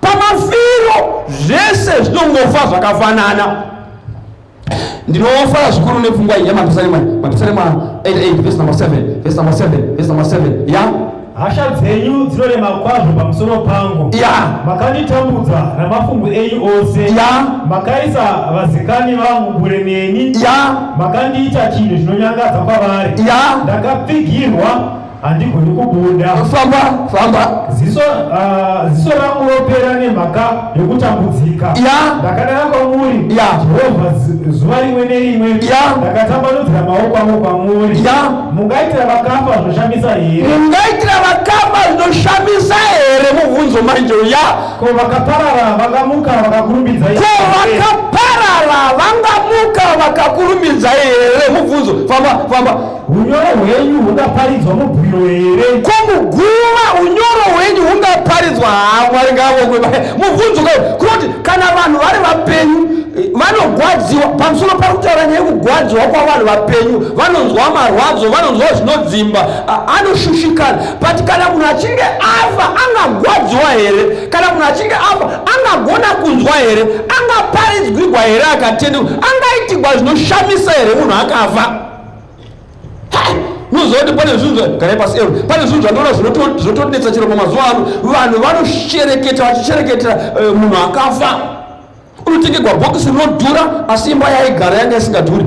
pamafiro zvese zvinongofa zvakafanana. Ndinofara zvikuru nepfungwa iyi yamapisarema, Mapisarema 88 verse number 7, verse number 7, verse number 7 ya. Hasha dzenyu dzinorema kwazvo pamusoro pangu. Makanditambudza namafungu enyu ose. Makaisa vazikani vangu kure neni. Makandiita chinhu chinonyangadza kwavari. Ndakapfigirwa, handigoni kubuda. Famba, famba. Ziso rangu ropera nemhaka yokutambudzika. Ndakadana kwamuri, Jehovha, zuva rimwe nerimwe. Ndakatambanudzira maoko angu kwamuri. Mungaitira vakafa zvinoshamisa here? Mungaitira vakafa zvinoshamisa here? Mubvunzo manje ya. Ko vakaparara vangamuka vakakurumbidza here? Ko vakaparara vangamuka vakakurumbidza here? Mubvunzo. Famba, famba. Unyoro hwenyu hungaparidzwa mubwiro here? Ko muguva unyoro hwenyu hungaparidzwa? Haa, Mwari ngavongwe. Mubvunzo kayo kunoti kana vanhu vari vapenyu vanogwadziwa, pamusoro pari kutaura nyaya yekugwadziwa kwavanhu vapenyu, vanonzwa marwadzo, vanonzwa zvinodzimba, anoshushikana. But kana munhu achinge afa, angagwadziwa here? Kana munhu achinge afa, angagona kunzwa here? Angaparidzwigwa here? Akatendekwa, angaitigwa zvinoshamisa here munhu akafa? Unoziva kuti pane zvinhu, garai pasi ero, pane zvinhu zvandiona zvinotonetsa chero pamazuva ano. Vanhu vanoshereketa, vachishereketera munhu akafa. Unotengerwa bhokisi rinodhura, asi imba yaigara yanga isingadhuri.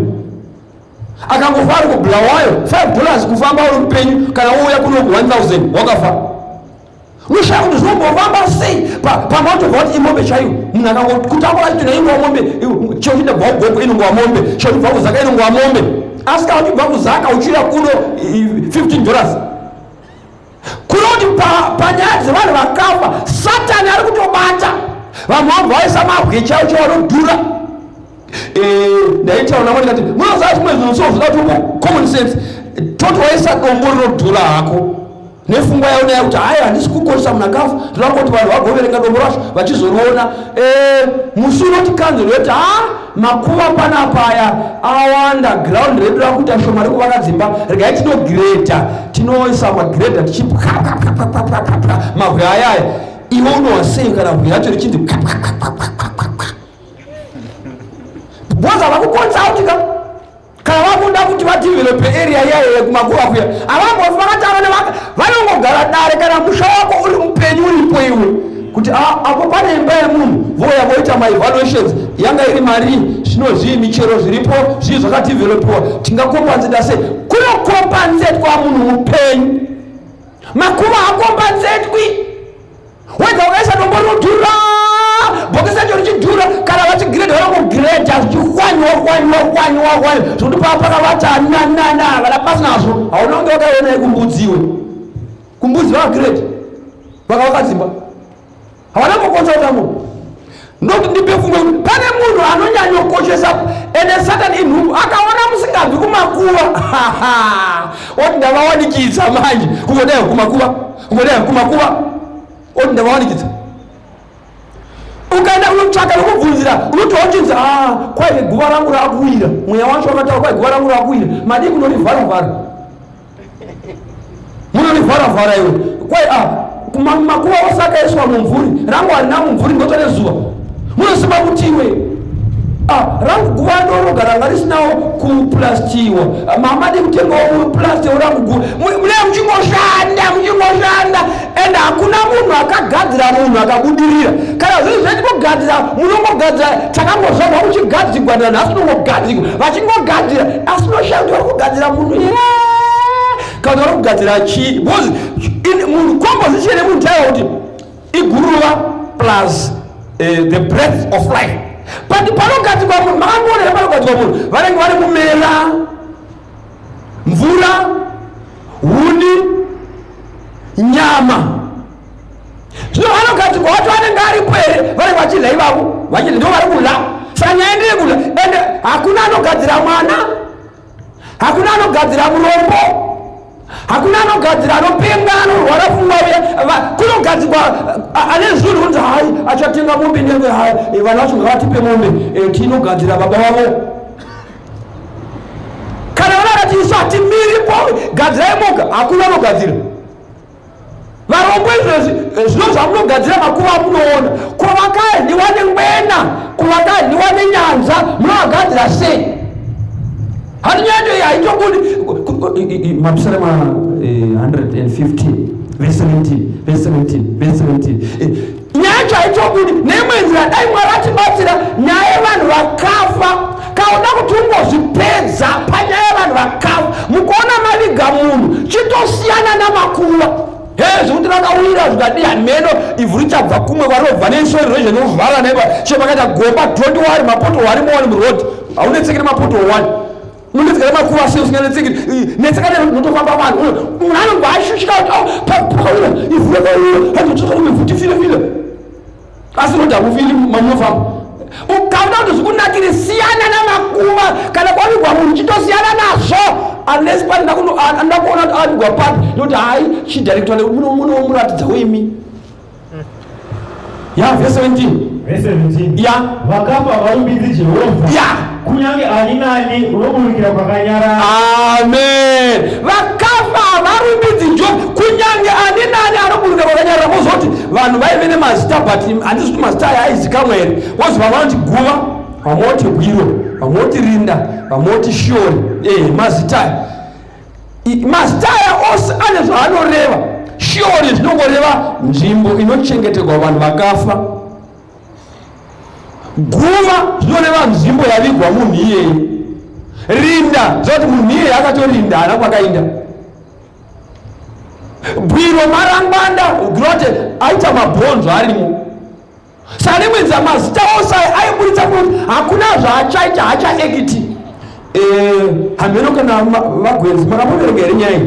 Akangofa ari kuBulawayo, $5 kufamba uri mupenyu, kana wouya kuno 1000 wakafa. Unoshaya kuti zvinombofamba sei. Pamwe watobva kuti imombe chaiyo, munhu akangokutambura chito naingova mombe, chero uchida kubva kuGokwe inongova mombe, chero uchibva kuZaka inongova mombe, asi kana uchibva kuZaka uchiuya kuno $15. Kunoti panyaya dzevanhu vakafa, Satani ari kutobata vanhu, vabva vaisa mabwe chaiwo chaiwo anodhura. Ndaitaura navo ndikati, munoziva zvimwe zvinhu so zvinoda kuti common sense. Toti waisa dombo rinodhura hako nefungwa yaona yakuti hai, handisi kukoshesa munhu akafa, ndoda kuti vanhu vagoverenga dombo racho vachizoriona. Musi unoti kanzuro yoti, ha, makuva panapa aya awanda, ground redu rakuita shoma rekuvaka dzimba, regai tinogredha, tinoisa magredha tichipwapwapwapwapwa mabwe ayaya. Iwe unowa sei kana bwe racho richinzi pwapwapwapwapwa? Because havakukonza kuti ka kana vakuda kuti vadevelope area iyayo yekumakuva kuya, havambofi vakataura nevaka vanongogara dare. Kana musha wako uri mupenyu uripo iwe, kuti apo pane imba yemunhu, voya voita maevaluations, yanga iri mari, zvino zvii michero zviripo, zvii zvakadevelopiwa, tingakombanseta sei? Kunokombansetwa munhu mupenyu, makuva hakombansetwi. Wega ukaisa dombo rinodhura, bhokisi racho richidhura, kana vachigiredha vanongogiredha zvichikwanywa kwanywa kwanywa kwanywa, zvokuti paa pakavata nanana vana pasi nazvo. Hauna kunge wakaiona yekumbudziwe, kumbudzi vakagiredha, vakavaka dzimba, havana kukonza kuta munhu. Ndokuti ndipe pfungwa kuti pane munhu anonyanyokoshesa, ende Satani inhumbu. Akaona musingabvi kumakuva, oti ndavawanikidza manje, kungodai kumakuva, kungodai kumakuva, oti ndavawanikidza. Ukaenda unotsvaka nokubvunzira, unoti wauchinzi, a kwai guva rangu rakuwira, mweya wacho wakataura, kwai guva rangu rakuwira, madii kunorivharavhara? Munorivharavhara iwe. Kwai a makuva ose akaiswa mumvuri, rangu harina mumvuri, ndoto nezuva. Munosimba kuti iwe, ah, rangu guva ndoroga ranga risinawo kuplastiwa, mama di kutengawo plasti rangu guva. Mune muchingoshanda, muchingoshanda, and hakuna munhu akagadzira munhu akabudirira. Kana zvinhu zvetikugadzira, munongogadzira, takangozvarwa kuchigadzigwa, nanhasi unongogadzigwa, vachingogadzira, asi unoshaya kuti vari kugadzira munhu here kana vari kugadzira chii, because munhu composition yemunhu chaiwa kuti iguruva plus the breath of life. But panogadzirwa munhu, makangoonera panogadzirwa munhu, vanenge vari mumera. Mvura, huni, nyama. Zvino vanogadzirwa vacho vanenge aripo here? Vanenge vachidya ivavo, vachidya ndivo vari kudya. Saka nyaya ndeye kudya, ende hakuna anogadzira mwana, hakuna anogadzira murombo, hakuna anogadzira anopenga, anorwara pfungwa uya. Kunogadzirwa ane zvinhu kunzi hai achatenga mombe ndenge hai, vanhu vacho ngavatipe mombe, tinogadzira baba vavo. Kana vana vakati isu hatimiripo, gadzirai moga, hakuna anogadzira. Varombo izvezvi zvino zvamunogadzira makuva amunoona, ko vakadyiwa nengwena, ko vakadyiwa nenyanza, munovagadzira sei? Hatinyaya iyi haitobudi. Mapisarema 115 verse 17, verse 17, verse 17. Nyaya yacho haitobudi neimwe nzira. Dai Mwari atibatsira. Nyaya yevanhu vakafa, kaona kuti ungozvipedza panyaya yevanhu vakafa. Mukuona maviga munhu, chitosiyana namakuva. He, zvekuti rakawira zvikadii hameno, ivhu richabva kumwe kwarobva nesoil erosion ovhara neba che pakaita gomba. Don't worry, mapoto wari mowani muroad, haunetseki nemapoto one, unonetseka nemakuva sei usinganetseki? Netseka nenotofamba vanhu. Munhu anobva ashushika kuti pakawira ivhu, rakawira handotsvaka rimwe ivhu tifile file, asi road hamufili mamunofamba. Ukaona kuti zvikunakire, siyana namakuva. Kana kwavigwa munhu, chitosiyana nazvo, unless pane anoda kuona kuti avigwa papi, nokuti hai chidirector munomuratidzawo imi. Ya, verse 17. Verse 17. Ya. Vakafa varumbidzi Jehovha. Kunyange ani nani unoburukira kwakanyarara. Amen. Vakafa havarumbidzi Jehovha, kunyange ani nani anoburuka kwakanyarara. Mozoti vanhu vaive nemazita, but handisi kuti mazita aya aizikamwa here. Wozi vamwe vanoti guva, vamwe voti bwiro, vamwe voti rinda, vamwe voti shiori. Mazita aya, mazita aya ose ane zvaanoreva. Shiori zvinongoreva nzvimbo inochengeterwa vanhu vakafa. Guva zvinoreva nzvimbo yavigwa munhu iyeye. Rinda zvinoti munhu iyeye akatorinda, haana kwakainda. Bwiro marangwanda, grote aita mabhonzo arimo. Saka rimwe nzira mazita ose aya aiburitsa kuti hakuna zvaachaita, hachaekiti. Hameno kana vagwenzi makamboverenga here nyaya iyi?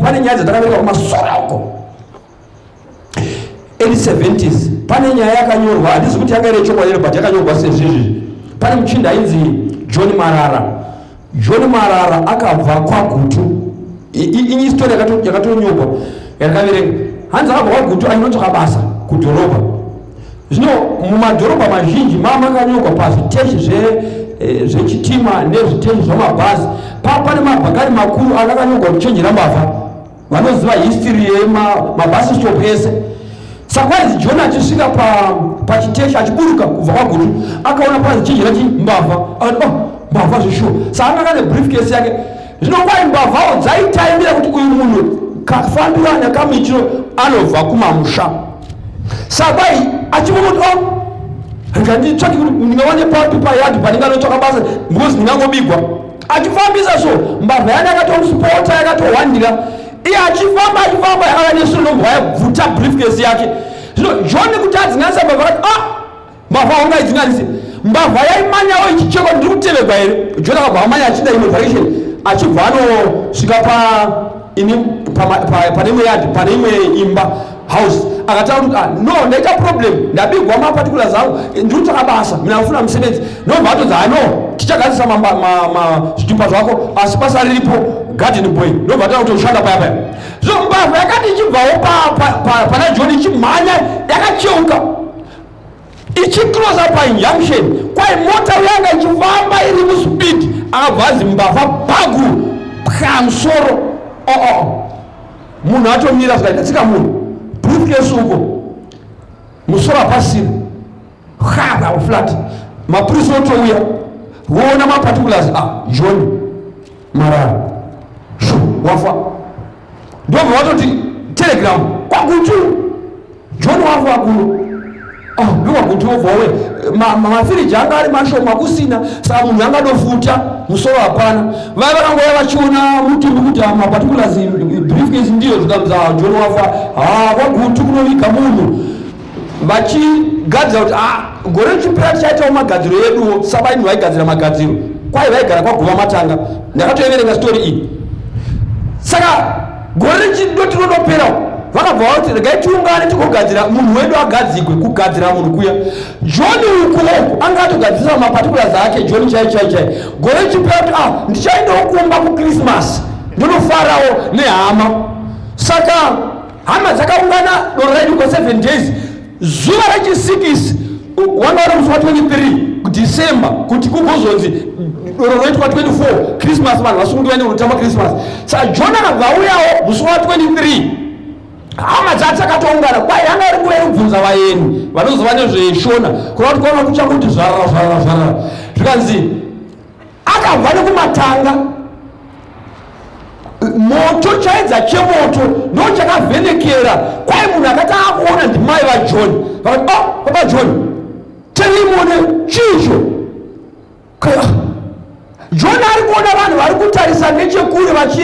Pane nyaya dzatakaverenga kumasora uko early 70s. Pane nyaya yakanyorwa, handisi kuti yanga iri yechokwadi here, but yakanyorwa sezvizvi. Pane muchinda ainzi John Marara. John Marara akabva kwaGutu. Inyi story yakatonyorwa yakaverenga, hanzi akabva kwaGutu ainotsvaka basa kudhorobha. Zvino mumadhorobha mazhinji makanyorwa pazviteshi zvechitima nezviteshi zvamabhazi, pane mabhakani makuru anga akanyorwa kuchenjera mbavha. Vanoziva history yemabus stop ese. Saka kwanzi John achisvika pachiteshi, achiburuka kubva kwaGutu, akaona panzi chenjera chi mbavha. Akati, oh, mbavha zvishuwa. Saka anga kane briefcase yake. Zvino kwai mbavhawo dzaitaimbira kuti uyu munhu kafambira nekamuitiro anobva kumamusha. Saka kwai achiona kuti, oh, rega nditsvake kuti ndingawane papi payadhi pandinganotsvaka basa, because ndingangobigwa. Achifambisa so, mbavha yana yakatomusipota, yakatohwandira. Iye achifamba, achifamba, yakava nesuro, nobva yabvuta briefcase yake. Zvino John kuti adzinganisa mbavha, akati, ah, mbavha haungaidzinganisi. Mbavha yaimanyawo ichichekwa, ndiri kutevegwa here? John akabva amanya achida imwe direction, achibva anosvika pane imwe yadhi, pane imwe imba, house. Akataura kuti, ah, no, ndaita problem, ndabigwa maparticulars angu, ndiri kutsvaka basa, mina kufuna musebenzi. Nobva atodzi, ah, no, tichagadzisa zvitupa zvako, asi basa riripo, garden boy. Nobva ataura kuti ushanda paya paya. Zvino mbavha yakati ichibvawo pana John ichimhanya, yakacheuka ichikrosa painjunction, kwai mota yanga ichifamba iri muspeed. Akabva azi mbavha bhagu pamusoro. Oo, munhu atomira zvikaita tsika munhu, briefcase uko, musoro hapasina, hapa flat. Mapurisa otouya, voona maparticulars, ah, John Marara shu wafa. Ndobva vatoti telegram kwaGutu, John wafa kuno. Ah, ndokwaGutu wobva we mafiriji anga ari mashoma kusina, saka munhu angadofuta, musoro hapana. Vaya vakangouya vachiona mutumbi kuti maparticulars, briefcase ndiyo, zvikanzi, ah, John wafa. Ha, kwaGutu kunoviga munhu, vachigadzira kuti, ah, gore richipera tichaitawo magadziro eduwo. Sabaini vaigadzira magadziro, kwai vaigara kwaGuva Matanga. Ndakatoeverenga story iyi. Saka gore richindoti rinopera, vakabva vati regai tiungane tigogadzira munhu wedu agadzigwe. Kugadzira munhu kuya, John ukuwo anga atogadzirisa maparticulars ake. John chai chai chai, gore richipera kuti, ah, ndichaendawo kumba kuChristmas, ndinofarawo nehama. Saka hama dzakaungana, doro raidikwa 7 days. Zuva rechisikisi wanga uri musi wa23 December, kuti kugozonzi doro roitwa 24, Christmas, vanhu vasunguti vaende kunotamba Christmas. Saka John akabva auyawo musi wa23. Hama dzakatoungana. Kwai yanga iri nguva yekubvunza vaeni vanozova nezveshona, kureva kuti kwaona kuchakuti zvarara zvarara zvarara. Zvikanzi akabva nekumatanga, moto, chaedza chemoto ndo chakavhenekera. Kwai munhu akati akuona ndimai vaJohn. Vakati, "Oh, baba John, terimone chicho." John ari kuona vanhu vari kutarisa nechekure, vachi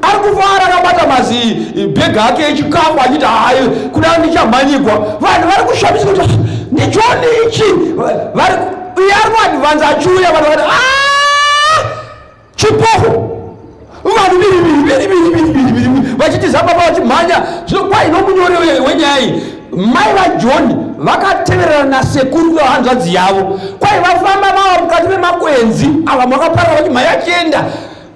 ari kufara akabata mazibhega ake echikafu, achiti, "Hai, kuda ndichamhanyigwa." Vanhu vari kushamiswa kuti, "Ah, ndiJohn ichi?" Vari iye ari kuadvanza achiuya. Vanhu vakati, "Ah, chipoko!" Vanhu viri viri viri viri viri viri viri vachitiza baba, vachimhanya. Zvino kwai nomunyori wenyaya iyi, mai vaJohn vakateverera nasekuru vehanzvadzi yavo. Kwai vafamba vava mukati memakwenzi ava, makaparara, vachimhanya achienda.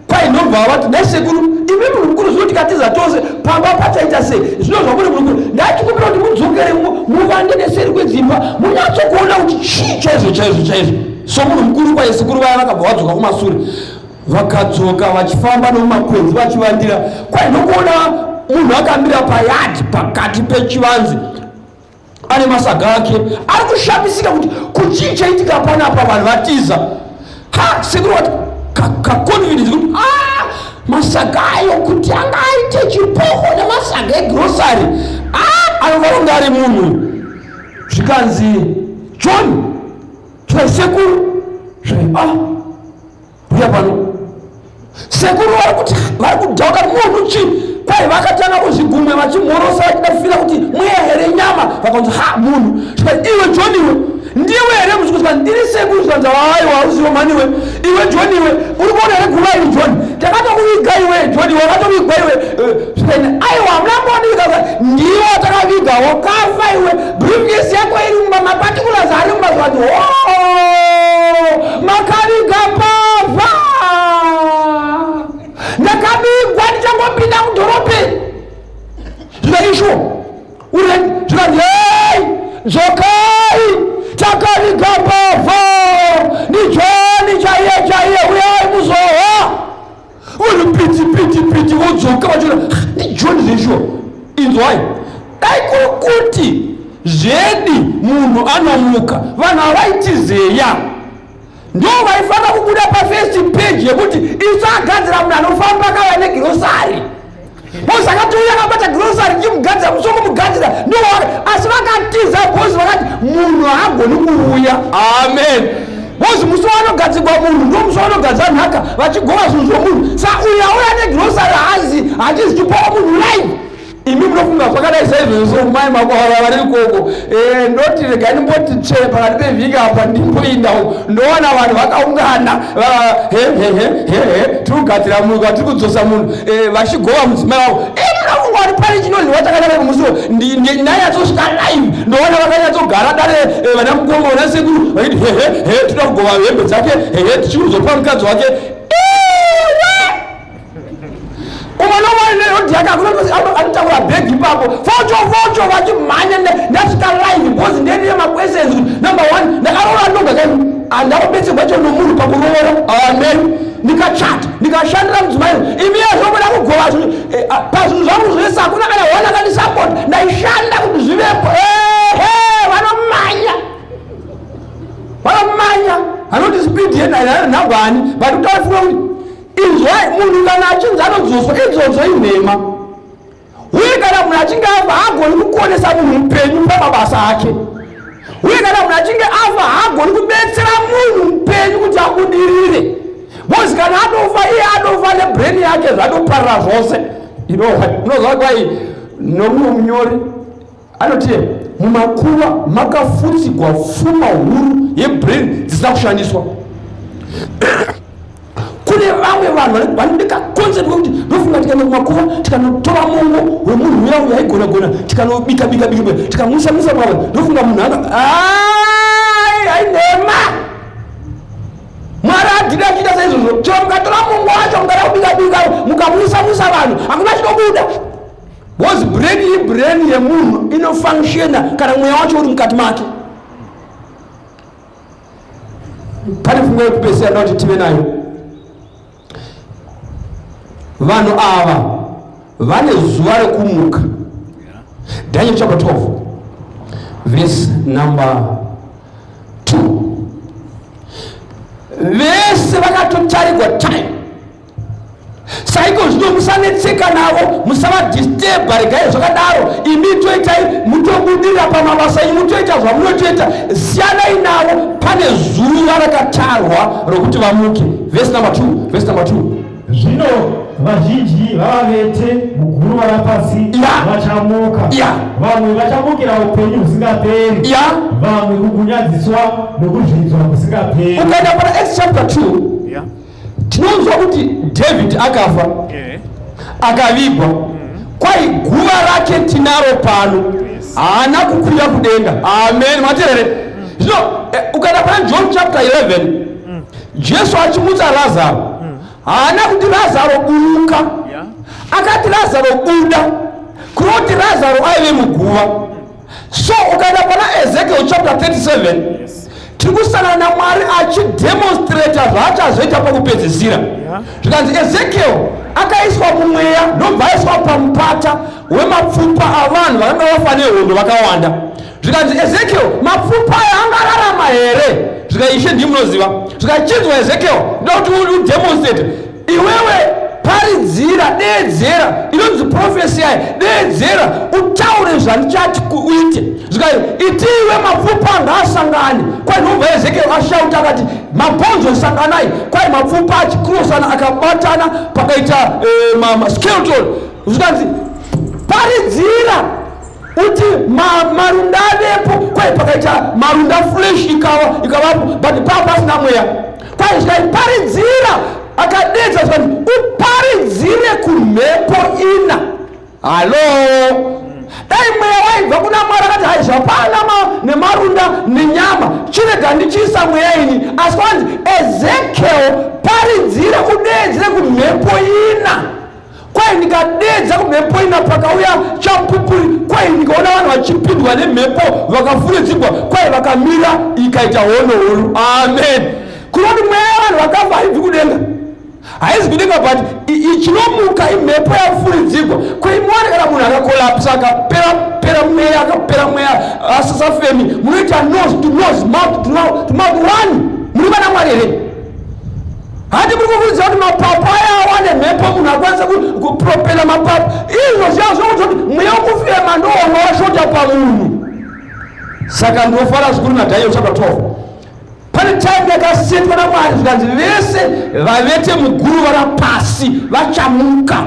Kwai ndobva vati nesekuru, "Imi munhu mukuru, zvino tikatiza tose pamba pachaita sei? Zvino zvamuri munhu mukuru, ndachikumbira kuti mudzokere, muvande neseri kwedzimba, munyatsokuona kuti chii chaizvo chaizvo chaizvo." Somunhu mukuru, kwai sekuru vaya vakabva vadzoka kumasure, vakadzoka vachifamba nomumakwenzi vachivandira. Kwai nokuona munhu akamira payadhi pakati pechivanze ane masaga ake, ari kushamisika kuti kuchii chaitika panapa, vanhu vatiza. Ha, sekuru vati kaconfidence kuti, "Ah, masaga ayo kuti anga aite chipoko nemasaga egrocery, ah, anofanira kunge ari munhu." Zvikanzi, "John." Zvikai, "Sekuru." Zvikai, "Ah, uya pano." Sekuru vari kuti vari kudhauka, munhu chi? Kwai vakatanga kuzvigumwe vachimhorosa, vachida kufira kuti mweya here, nyama. Vakanzi, "Ha, munhu." Zvikai, "Iwe John, iwe ndiwe here?" Muzvikuti, "Ndiri sekuru." Zvikanzi, "Aiwa, uzivo maniwe. Iwe John, iwe uri kuona here guva iri? John, takatokuviga iwe. John, wakatovigwa iwe." Zvikai, "Aiwa, hamuna mboniviga. Ndiwe watakaviga, wakafa iwe. Briefcase yako iri mumba, maparticulars ari mumba." Zvikati, "Oh, makaviga mbavha. Ndakavigwa ndichangopinda mudhorobheni." Zvikaisho uri, zvikanzi, "Hei, dzokai, takaviga mbavha, ndiJohn chaiye chaiye, uyai muzohwa." Vanhu piti piti piti vodzoka vachiona ndiJohn zveshuwa. Inzwai, dai kuri kuti zvedi munhu anomuka, vanhu havaitizeya, ndo vaifanira kubuda pafirst page yekuti isu agadzira munhu anofamba akava negrocery, because akatouya akabata grocery, chimugadzira musongomugadzira ndo. Asi vakatiza because vakati munhu haagoni kuuya. Amen. Because musi wanogadzirwa munhu ndo musi wanogadzira nhaka, vachigova zvinhu zvomunhu. Sa uyu auya negrocery hazi hachizi chipowa munhu live. Imi munofunga zvakadai saizvozvo, mai makwara vari ikoko. Ndoti regai ndimboti tsve pakati pevhiki apa, ndimboinda ndowana vanhu vakaungana, hehehehehe, tiri kugadzira munhu, tiri kudzosa munhu, vachigova mudzimai wavo. Munofunga kuti pane chinonhiwa chakanaka musiwo? Ndanyatsosvika live, ndowana vakanyatsogara dare, vana mukoma, vana sekuru, vachiti, "Hehe he, toda kugova hembe dzake, hehe, tichikuzopa mukadzi wake." Iwe, umwe nomwe nerodi yake anotakura bhegi ipapo, focho focho, vachimhanya. Ndasvika live because ndendine maquestions. Number one, ndakaroora ndoga kai, handakubetserwa cho nomunhu pakuroora. Amen. Ndikachata, ndikashandira mudzimai. Imi yazvokuda kugova zvinhu, pazvinhu zvangu zvese hakuna kana one akandisapota. Ndaishanda kuti zvivepo. Ehe, vanomanya, vanomanya, anoti speed yenhagwani, but kutaura kuti, inzwai, munhu kana achinzi anodzoswa, idzodzo inhema. Uye kana munhu achinge afa, haagoni kukonesa munhu mupenyu pamabasa ake. Uye kana munhu achinge afa, haagoni kubetsera munhu mupenyu kuti abudirire, because kana atofa, iye atofa nebrain yake, zvatoparira zvose. Unoziva, kwai nomumwe munyori anoti mumakuva makafutsigwa pfuma huru yebrain dzisina kushandiswa. Kune vamwe vanhu vane kaconcept kekuti ndofunga tikaenda kumakuva tikanotora mongo wemunhu uya uya aigona gona tikanobika bika bika tikamuisa muisa pava ndofunga munhu anga ai ainhema. Mwari adhiri achiita saizvozvo. Chero mukatora mungo wacho mukada kubika bika mukamuisa muisa vanhu hakuna chinobuda. Because brain ibrain yemunhu inofunctiona kana mweya wacho uri mukati make. Pane pfungwa yekupedzisira ndoda kuti tive nayo. Vanhu ava vane zuva rekumuka. Daniel chapter 12 verse number 2. Vese vakatotarigwa time Saiko zvino musanetseka navo, musavadisturba, regai zvakadaro. Imi toitai mutobudirira pamabasa enyu, mutoita zvamunotoita, siyanai navo. Pane zuva rakatarwa rokuti vamuke. Verse number 2, verse number 2. Zvino vazhinji vavavete muguruva rapasi vachamuka, vamwe vachamukira upenyu husingaperi, vamwe kukunyadziswa nokuzvidzwa kusingaperi. Ukaenda pana Acts chapter 2 Tinonzwa kuti David akafa akavigwa kwai guva rake tinaro pano haana kukwira kudenga. Amen, materere. Zvino ukaenda pana John chapter 11 Jesu achimutsa Lazaro haana kuti Lazaro buruka, akati Lazaro buda, kuroti Lazaro aive muguva. So ukaenda pana Ezekiel chapter 37 tiri kusangana naMwari achidemonstrata zvaachazoita pakupedzisira. Zvikanzi Ezekiel akaiswa mumweya ndobva aiswa pamupata wemapfupa avanhu vakanga vafa nehondo vakawanda. Zvikanzi Ezekiel, mapfupa aya angararama here? Zvika Ishe ndii munoziva. Zvikachinzwa Ezekiel ndokuti udemonstrate iwewe paridzira, deedzera, inonzi prophecy yayo, deedzera utaure zvandichati uite. Zvikai itiwe mapfupa ngaasangane. Kwai ndobva Ezekiel ashauta akati mabhonzo sanganai. Kwai mapfupa achikrosana akabatana pakaita skeleton. Zvikanzi paridzira uti marunda avepo. Kwai pakaita marunda flesh ikavapo, but paa pasina mweya. Kwai zvikaiparidzira akadedza zvikanzi uparidzire kumhepo ina. Halo, dai mweya waibva kuna Mwari akati hai zvapana nemarunda nenyama, chirega ndichiisa mweya ini. Asi kwanzi Ezekiel paridzira udeedzere kumhepo ina. Kwai ndikadeedza kumhepo ina pakauya chapupuri, kwai ndikaona vanhu vachipindwa nemhepo vakafuridzigwa, kwai vakamira ikaita hondo huru. Amen. Kunoti mweya yevanhu vakafa haibvi kudenga, haizi kudenga, but ichinomuka imhepo yafuridzigwa. Kuimuwane kana munhu akakolapsa akapera pera mweya, akapera mweya asisafemi, munoita nose to nose, mouth to mouth, to mouth one. Muri vana Mwari here? Handi muri kufungidzira kuti mapapu aya awane mhepo munhu akwanise kupropela mapapu. Izvo zviya zvokuti kuti mweya wekufema ndowanga washota pamunhu. Saka ndinofara zvikuru naDaniel chapter 12. Pane time yakasetwa naMwari zvikanzi vese vavete muguruva rapasi vachamuka.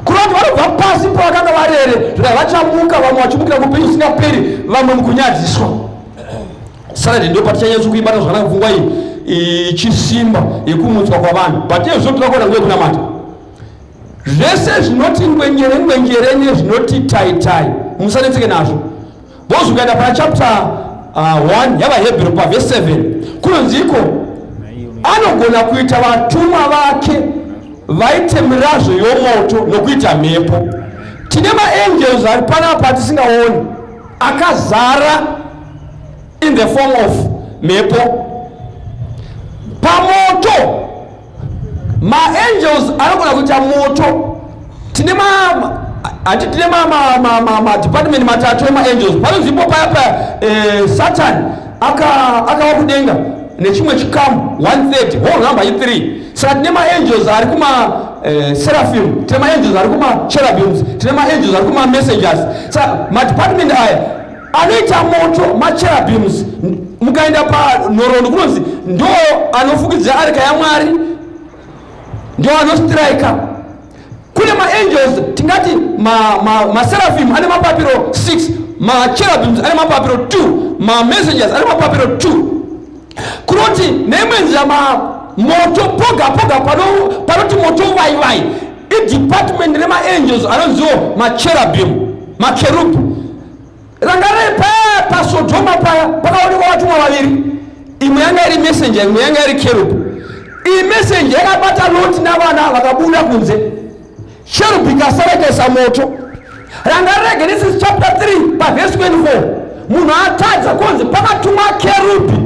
Kureva kuti vanobva pasi pavakanga varere zvikanzi vachamuka, vamwe vachimukira kuupenyu husingaperi, vamwe mukunyadziswa. Saturday ndo patichanyatso kuibata zvakanaka pfungwa iyi ichisimba yekumutswa kwavanhu, but iye zvino toda kuona nguva yekunamata. Zvese zvinoti ngwenjere ngwenjere nezvinoti tai tai musanetseke nazvo. Because ukaenda pana chapter 1 yavaHebheru pavhesi 7 kunonzi iko anogona kuita vatumwa vake vaite mirazvo yomoto nokuita mhepo. Tine maangels ari panapa atisingaoni akazara in the form of mhepo. Pamoto maangels anogona kuita moto. Tine hati tine madepartment matatu emaangels. Panonzi ipo paya paya Satan akava kudenga nechimwe chikamu 1/3, whole number i3. Saka tine maangels ari kuma seraphim, tine maangels ari kuma cherubims, tine maangels ari kuma messengers. Saka madepartment aya anoita moto macherubims. Mukaenda panhoroondo kunonzi ndo anofukidzira areka yaMwari, ndo anostrika. Kune maangels tingati maseraphim ane mapapiro 6, macherubims ane mapapiro 2, mamessengers ane mapapiro 2. Kunoti neimwe nzira Moto poga poga panoti moto vaivai idepartment remaangels anonziwo macherubim, makerubhi. Rangarai paya paSodhoma paya pakaonekwa vatumwa vaviri, imwe yanga iri messenger, imwe yanga iri kerub. Iyi messenger yakabata Loti navana vakabuda kunze, cherub ikasara ikaisa moto. Rangarai Genesis chapter 3 pavhesi 24, munhu atadza kunzi pakatumwa kerubhi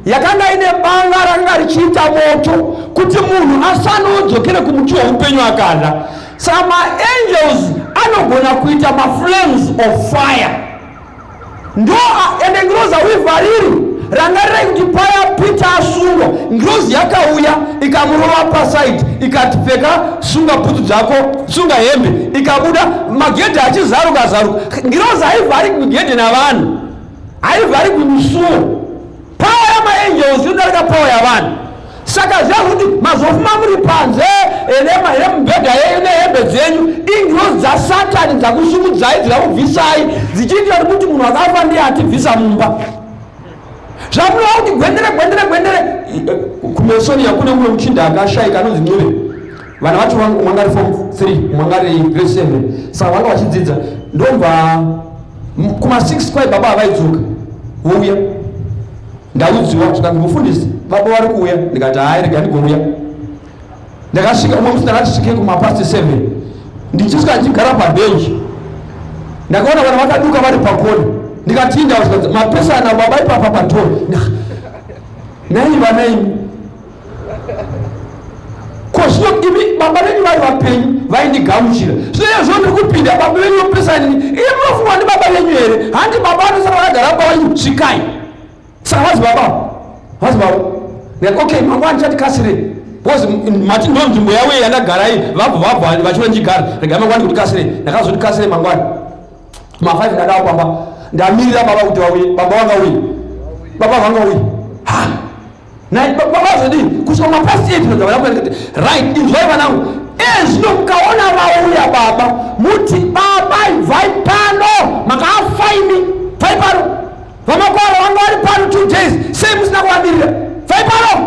yakanga ine banga rakanga richiita moto kuti munhu asanodzokere kumuti weupenyu akadya. Saka maangels anogona kuita maflames of fire, ndo ende ngirozi hauivhariri. Rangarirai kuti paya Peter asungwa, ngirozi yakauya ikamurova pasaidi, ikati, "Pfeka, sunga bhutsu dzako, sunga hembe," ikabuda magedhi achizaruka zaruka. Ngirozi haivhari migedhi navanhu, haivhari misuo. Power yamaangels inodarika power yavanhu. Saka ziva kuti mazofuma muri panze nemubhedha yenyu nehembe dzenyu, ingirozi dzasatani dzakusumudzai, dzikakubvisai, dzichiitira kuti munhu akafa ndiye atibvisa mumba. Zvamunova kuti gwendere, gwendere, gwendere. Kumesonia kune mumwe muchinda akashayika anonzi Ncube. Vana vacho, umwe anga ari form 3, umwe anga ari grade 7, saka vanga vachidzidza. Ndobva kuma6 kwai baba havaidzoka, vouya. Ndaudziwa zvikanzi, "Mufundisi, baba vari kuuya." Ndikati, "Hai, rega ndigouya." Ndakasvika umwe musi, ndakati svikei kumapast 7. Ndichisvika, ndichigara pabhenji, ndakaona vanhu vakaduka vari pakona. Ndikatinda mapesana, baba ipapa pator nai vana imi. Ko zvino imi baba venyu vari vapenyu vaindigamuchira, zvino izvo ndiri kupinda, baba venyu vopesani, iye munofungwa ndi baba venyu here? Handi baba vanosara vakagara pavanyu, svikai. Saka vazi baba, vazi baba. Ndikati, "Okay, mangwana ndichati kasirei, because mati ndo nzvimbo yavo yandagara iyi, vabva vabva vachiona ndichigara. Regai mangwana kuti kasirei." Ndakazoti kasirei mangwana ma5, ndadawa pamba, ndamirira baba kuti vauye. Baba vangauye, baba vangauye. Ha, nai baba vazodii? Kusvika mapast 8 ndabva ndati, "Right, inzwai vanangu, ezvino mukaona vauya baba, muti, 'Baba, ibvai pano, makafa imi, bvai pano. Vamakwaro vanga vari pano 2 days, sei musina kuvamirira? Bvai pano,'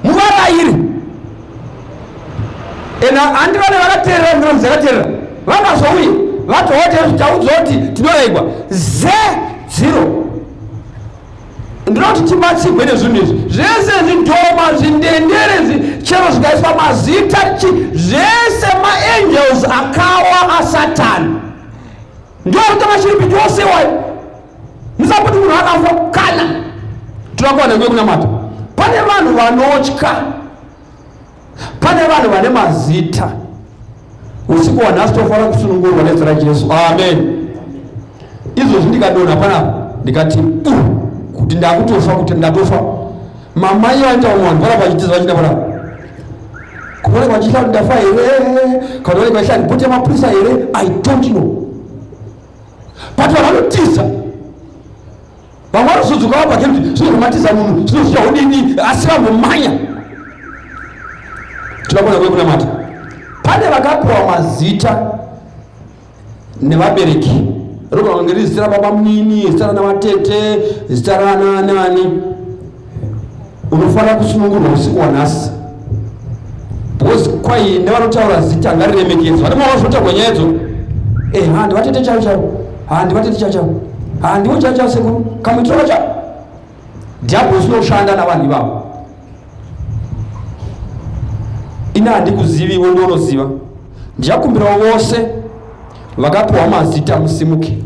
muvarayiri." Ena handi vane vakateerera, ndiro dzakateerera, vangazouye vatohote taudzwa kuti tinorayigwa ze zero. Ndinoti tibatsigwe nezvinhu izvi zvese, zvidhoma, zvindendere, chero zvikaiswa mazita chi, zvese maangels akawa asatani ndokuti mashiripiti ose wayo. Musapoti munhu akafa kana tinokuwana nguve kunamata. Pane vanhu vanotya, pane vanhu vane mazita. Usiku hwanhasi tofanira kusunungurwa nezita raJesu, amen. Izvozvi ndikadonha panapa, ndikati u kuti ndakutofa, kuti ndatofa, mamai vaita vamwe vanhu panapa vachitiza, vachienda panapa kuoneka vachitya kuti ndafa here, kana vanenge vachitya ripoti yamapurisa here, I don't know, but vanhu vanotiza. Vamwe vanozodzoka vabva kuti zvinozomatiza munhu, zvinozvichaudini, asi vambomanya. Tinogona kuve kunamata. Pane vakapiwa mazita nevabereki, rogona kunge riri zita rababa munini, zita ranavatete, zita ranani. Unofanira kusunungurwa usiku hwanhasi, because kwai nevanotaura zita ngariremekedzwa. Vane mava zvinotaurwa nyaya idzo. Ha, ndivatete chaivo chaivo, ha, ndivatete chaivo chaivo, ha, ndivo chaivo chaivo, sekuru kamuitiro kacha. Dhiabhorosi unoshanda navanhu ivavo. Ini handikuzivi, iwe ndounoziva. Ndichakumbirawo vose vakapiwa mazita musimuke.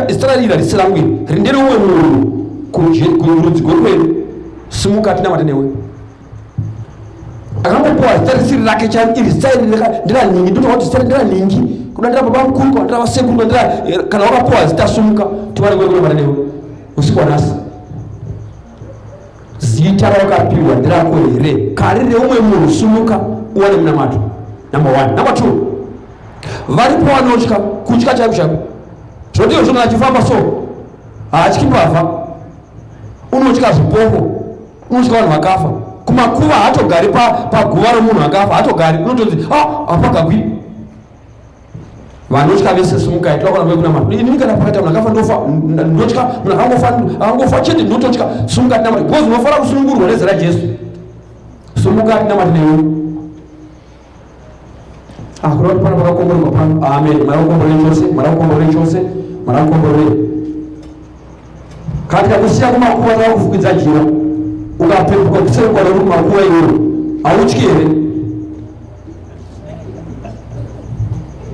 Zita rarira risi rangu iri, rindere umwe munhu kurudzi rwekwedu. Simuka tinamate newe. Akangopiwa zita risiri rake charo, iri zita iri nderanhingi, ndotoa kuti zita nderanhingi, kuda ndera baba mukuru, kana ndera vasekuru, ndera. Kana wakapiwa zita, sumuka tiwane kuekunamata newe usiku wanhasi. Zita rawakapiwa nderako here kari reumwe munhu? Sumuka uwane munamato. Number one. Number two, varipo vanotya, kutya chaiko chaiko, zvotiyo zvino achifamba so haatyi mbavha, unotya zvipoko, unotya vanhu vakafa kumakuva, haatogari paguva romunhu akafa, haatogari, unotonzi, "Ah, hapagagwi." Vanotya vese simukai, tinoona kunamata. Inini kana pakaita munhu akafa ndofa, ndotya. Munhu akangofa, akangofa chete ndinototya. Simuka tinamate, because unofanira kusunungurwa nezita raJesu. Sumuka tinamate newe. Ah, kuda kuti pano pakakomborerwa pano. Amen. Mwari akukomborere chose, Mwari akukomborere chose, Mwari akukomborere. Kana tikakusiya kumakuva takakufukidza jira, ukapepuka kuseri kwaro uri kumakuva iwewe, hautyi here?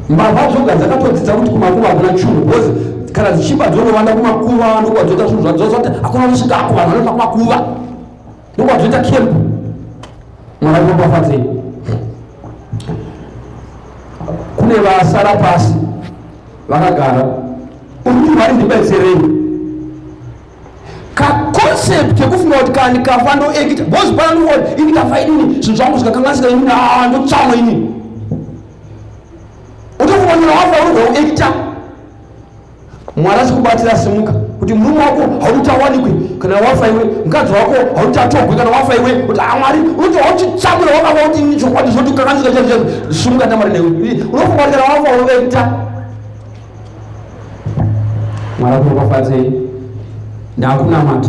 Mbavha dzoga dzakatodzidza kuti kumakuva hakuna chunhu because kana dzichiba dzonovanda kumakuva ndokwadzoita zvinhu zvadzo dzoti hakuna unosvikako vanhu vanoenda kumakuva ndokwadzoita camp. Mwari akuropafadzei. Kune vasara pasi vakagara uri kuti Mwari ndibetserei kaconcept kekufunga kuti kana ndikafa ndoekita because pana ndikuti ini ndikafa inini zvinhu zvangu zvikakanganisika inini aa ndotsamwa inini utofunga kuti wafa uri kuekita Mwari achikubatsira simuka kuti murume wako hauti awanikwe kana wafa iwe mukadzi wako hauti atogwe kana wafa iwe kuti amwari ah, unoti hauchitsamwira wakafa kuti ini chokwadi zvoti ukakanzika chaizvo chaizvo simuka ndamari newe unofunga kuti kana wafa unoekita Mwari akuropafadzei ndakunamata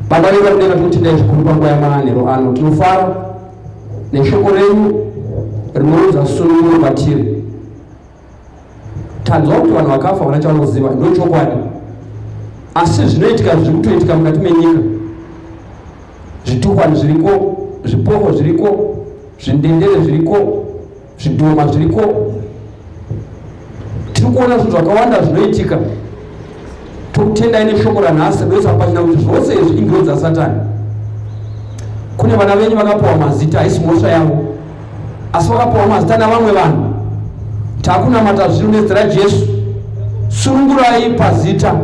Baba vedu vakudenga tinotendai zvikuru panguva yamanheru ano tinofara neshoko renyu rinounza sununguro kwatiri Tanzwa kuti vanhu vakafa havana chavanoziva, ndochokwadi. Asi zvinoitika zviri kutoitika mukati menyika, zvitukwani zviriko, zvipoko zviriko, zvindendere zviriko, zvidhoma zviriko. Tiri kuona zvinhu zvakawanda zvinoitika. Tokutendai neshoko ranhasi rinoisa pachena kuti zvose izvi ingirozi dzasatani. Kune vana venyu vakapiwa mazita, haisi mhosva yavo, asi vakapiwa mazita navamwe vanhu. Takunamata zvino nezita raJesu, sunungurai pazita,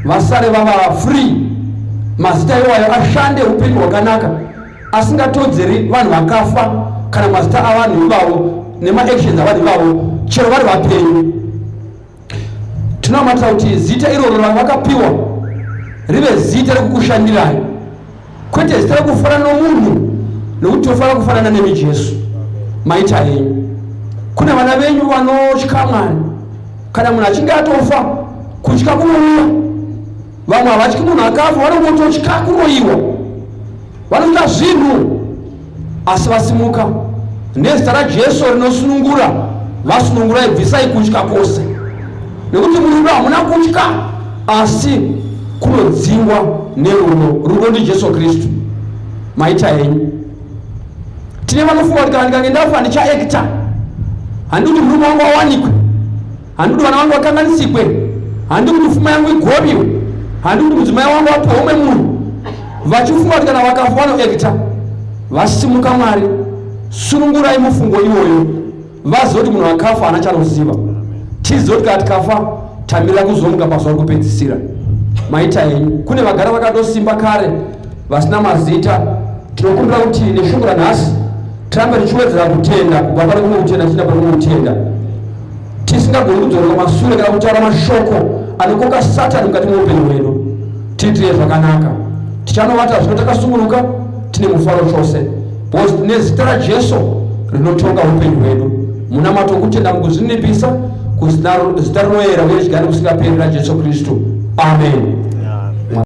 vasare vava free, mazita iwayo ashande upenyu hwakanaka, asingatodzeri vanhu vakafa kana mazita avanhu ivavo nemaactions avanhu ivavo chero vari vapenyu. Tinonamatira kuti zita iroro ravakapiwa rive zita rekukushandirai, kwete zita rekufanana nomunhu, nokuti tinofanira kufanana nemi Jesu. Maita henyu. Kune vana venyu vanotya Mwari. Kana munhu achinge atofa, kutya kunouya. Vamwe havatyi munhu akafa, vanongototya kuroyiwa, vanoita zvinhu asi vasimuka nezita raJesu rinosunungura, vasunungurai, bvisai kutya kwose, nekuti murudo hamuna kutya, asi kunodzingwa nerudo. Rudo ndiJesu Kristu. Maita henyu. Tine vanofunga kuti kana ndikange ndafa ndichaekta, handidi kuti murume wangu awanikwe, handidi kuti vana vangu vakanganisikwe, handidi kuti pfuma yangu igoviwe, handidi kuti mudzimai wangu apiwe umwe munhu, vachifunga kuti kana vakafa vanoekta. Vasimuka, Mwari, sunungurai mufungo iwoyo, vazive kuti munhu akafa haana chanoziva. Tizive kuti kana tikafa tamirira kuzomuka pazuva rekupedzisira. Maita henyu. Kune vagara vakatosimba kare vasina mazita, tinokumbira kuti neshoko ranhasi tirambe tichiwedzera kutenda kubva pane kumwe kutenda tichienda pane kumwe kutenda, tisingagoni kudzorera masure kana kutaura mashoko anokoka Satani mukati meupenyu hwedu. Tiitire zvakanaka. Tichanovata zvino takasungunuka, tine mufaro chose, because nezita raJesu rinotonga upenyu hwedu. Munamato wokutenda mukuzvininipisa kuzita rinoyera uye chigare kusingaperi raJesu Kristu. Amen.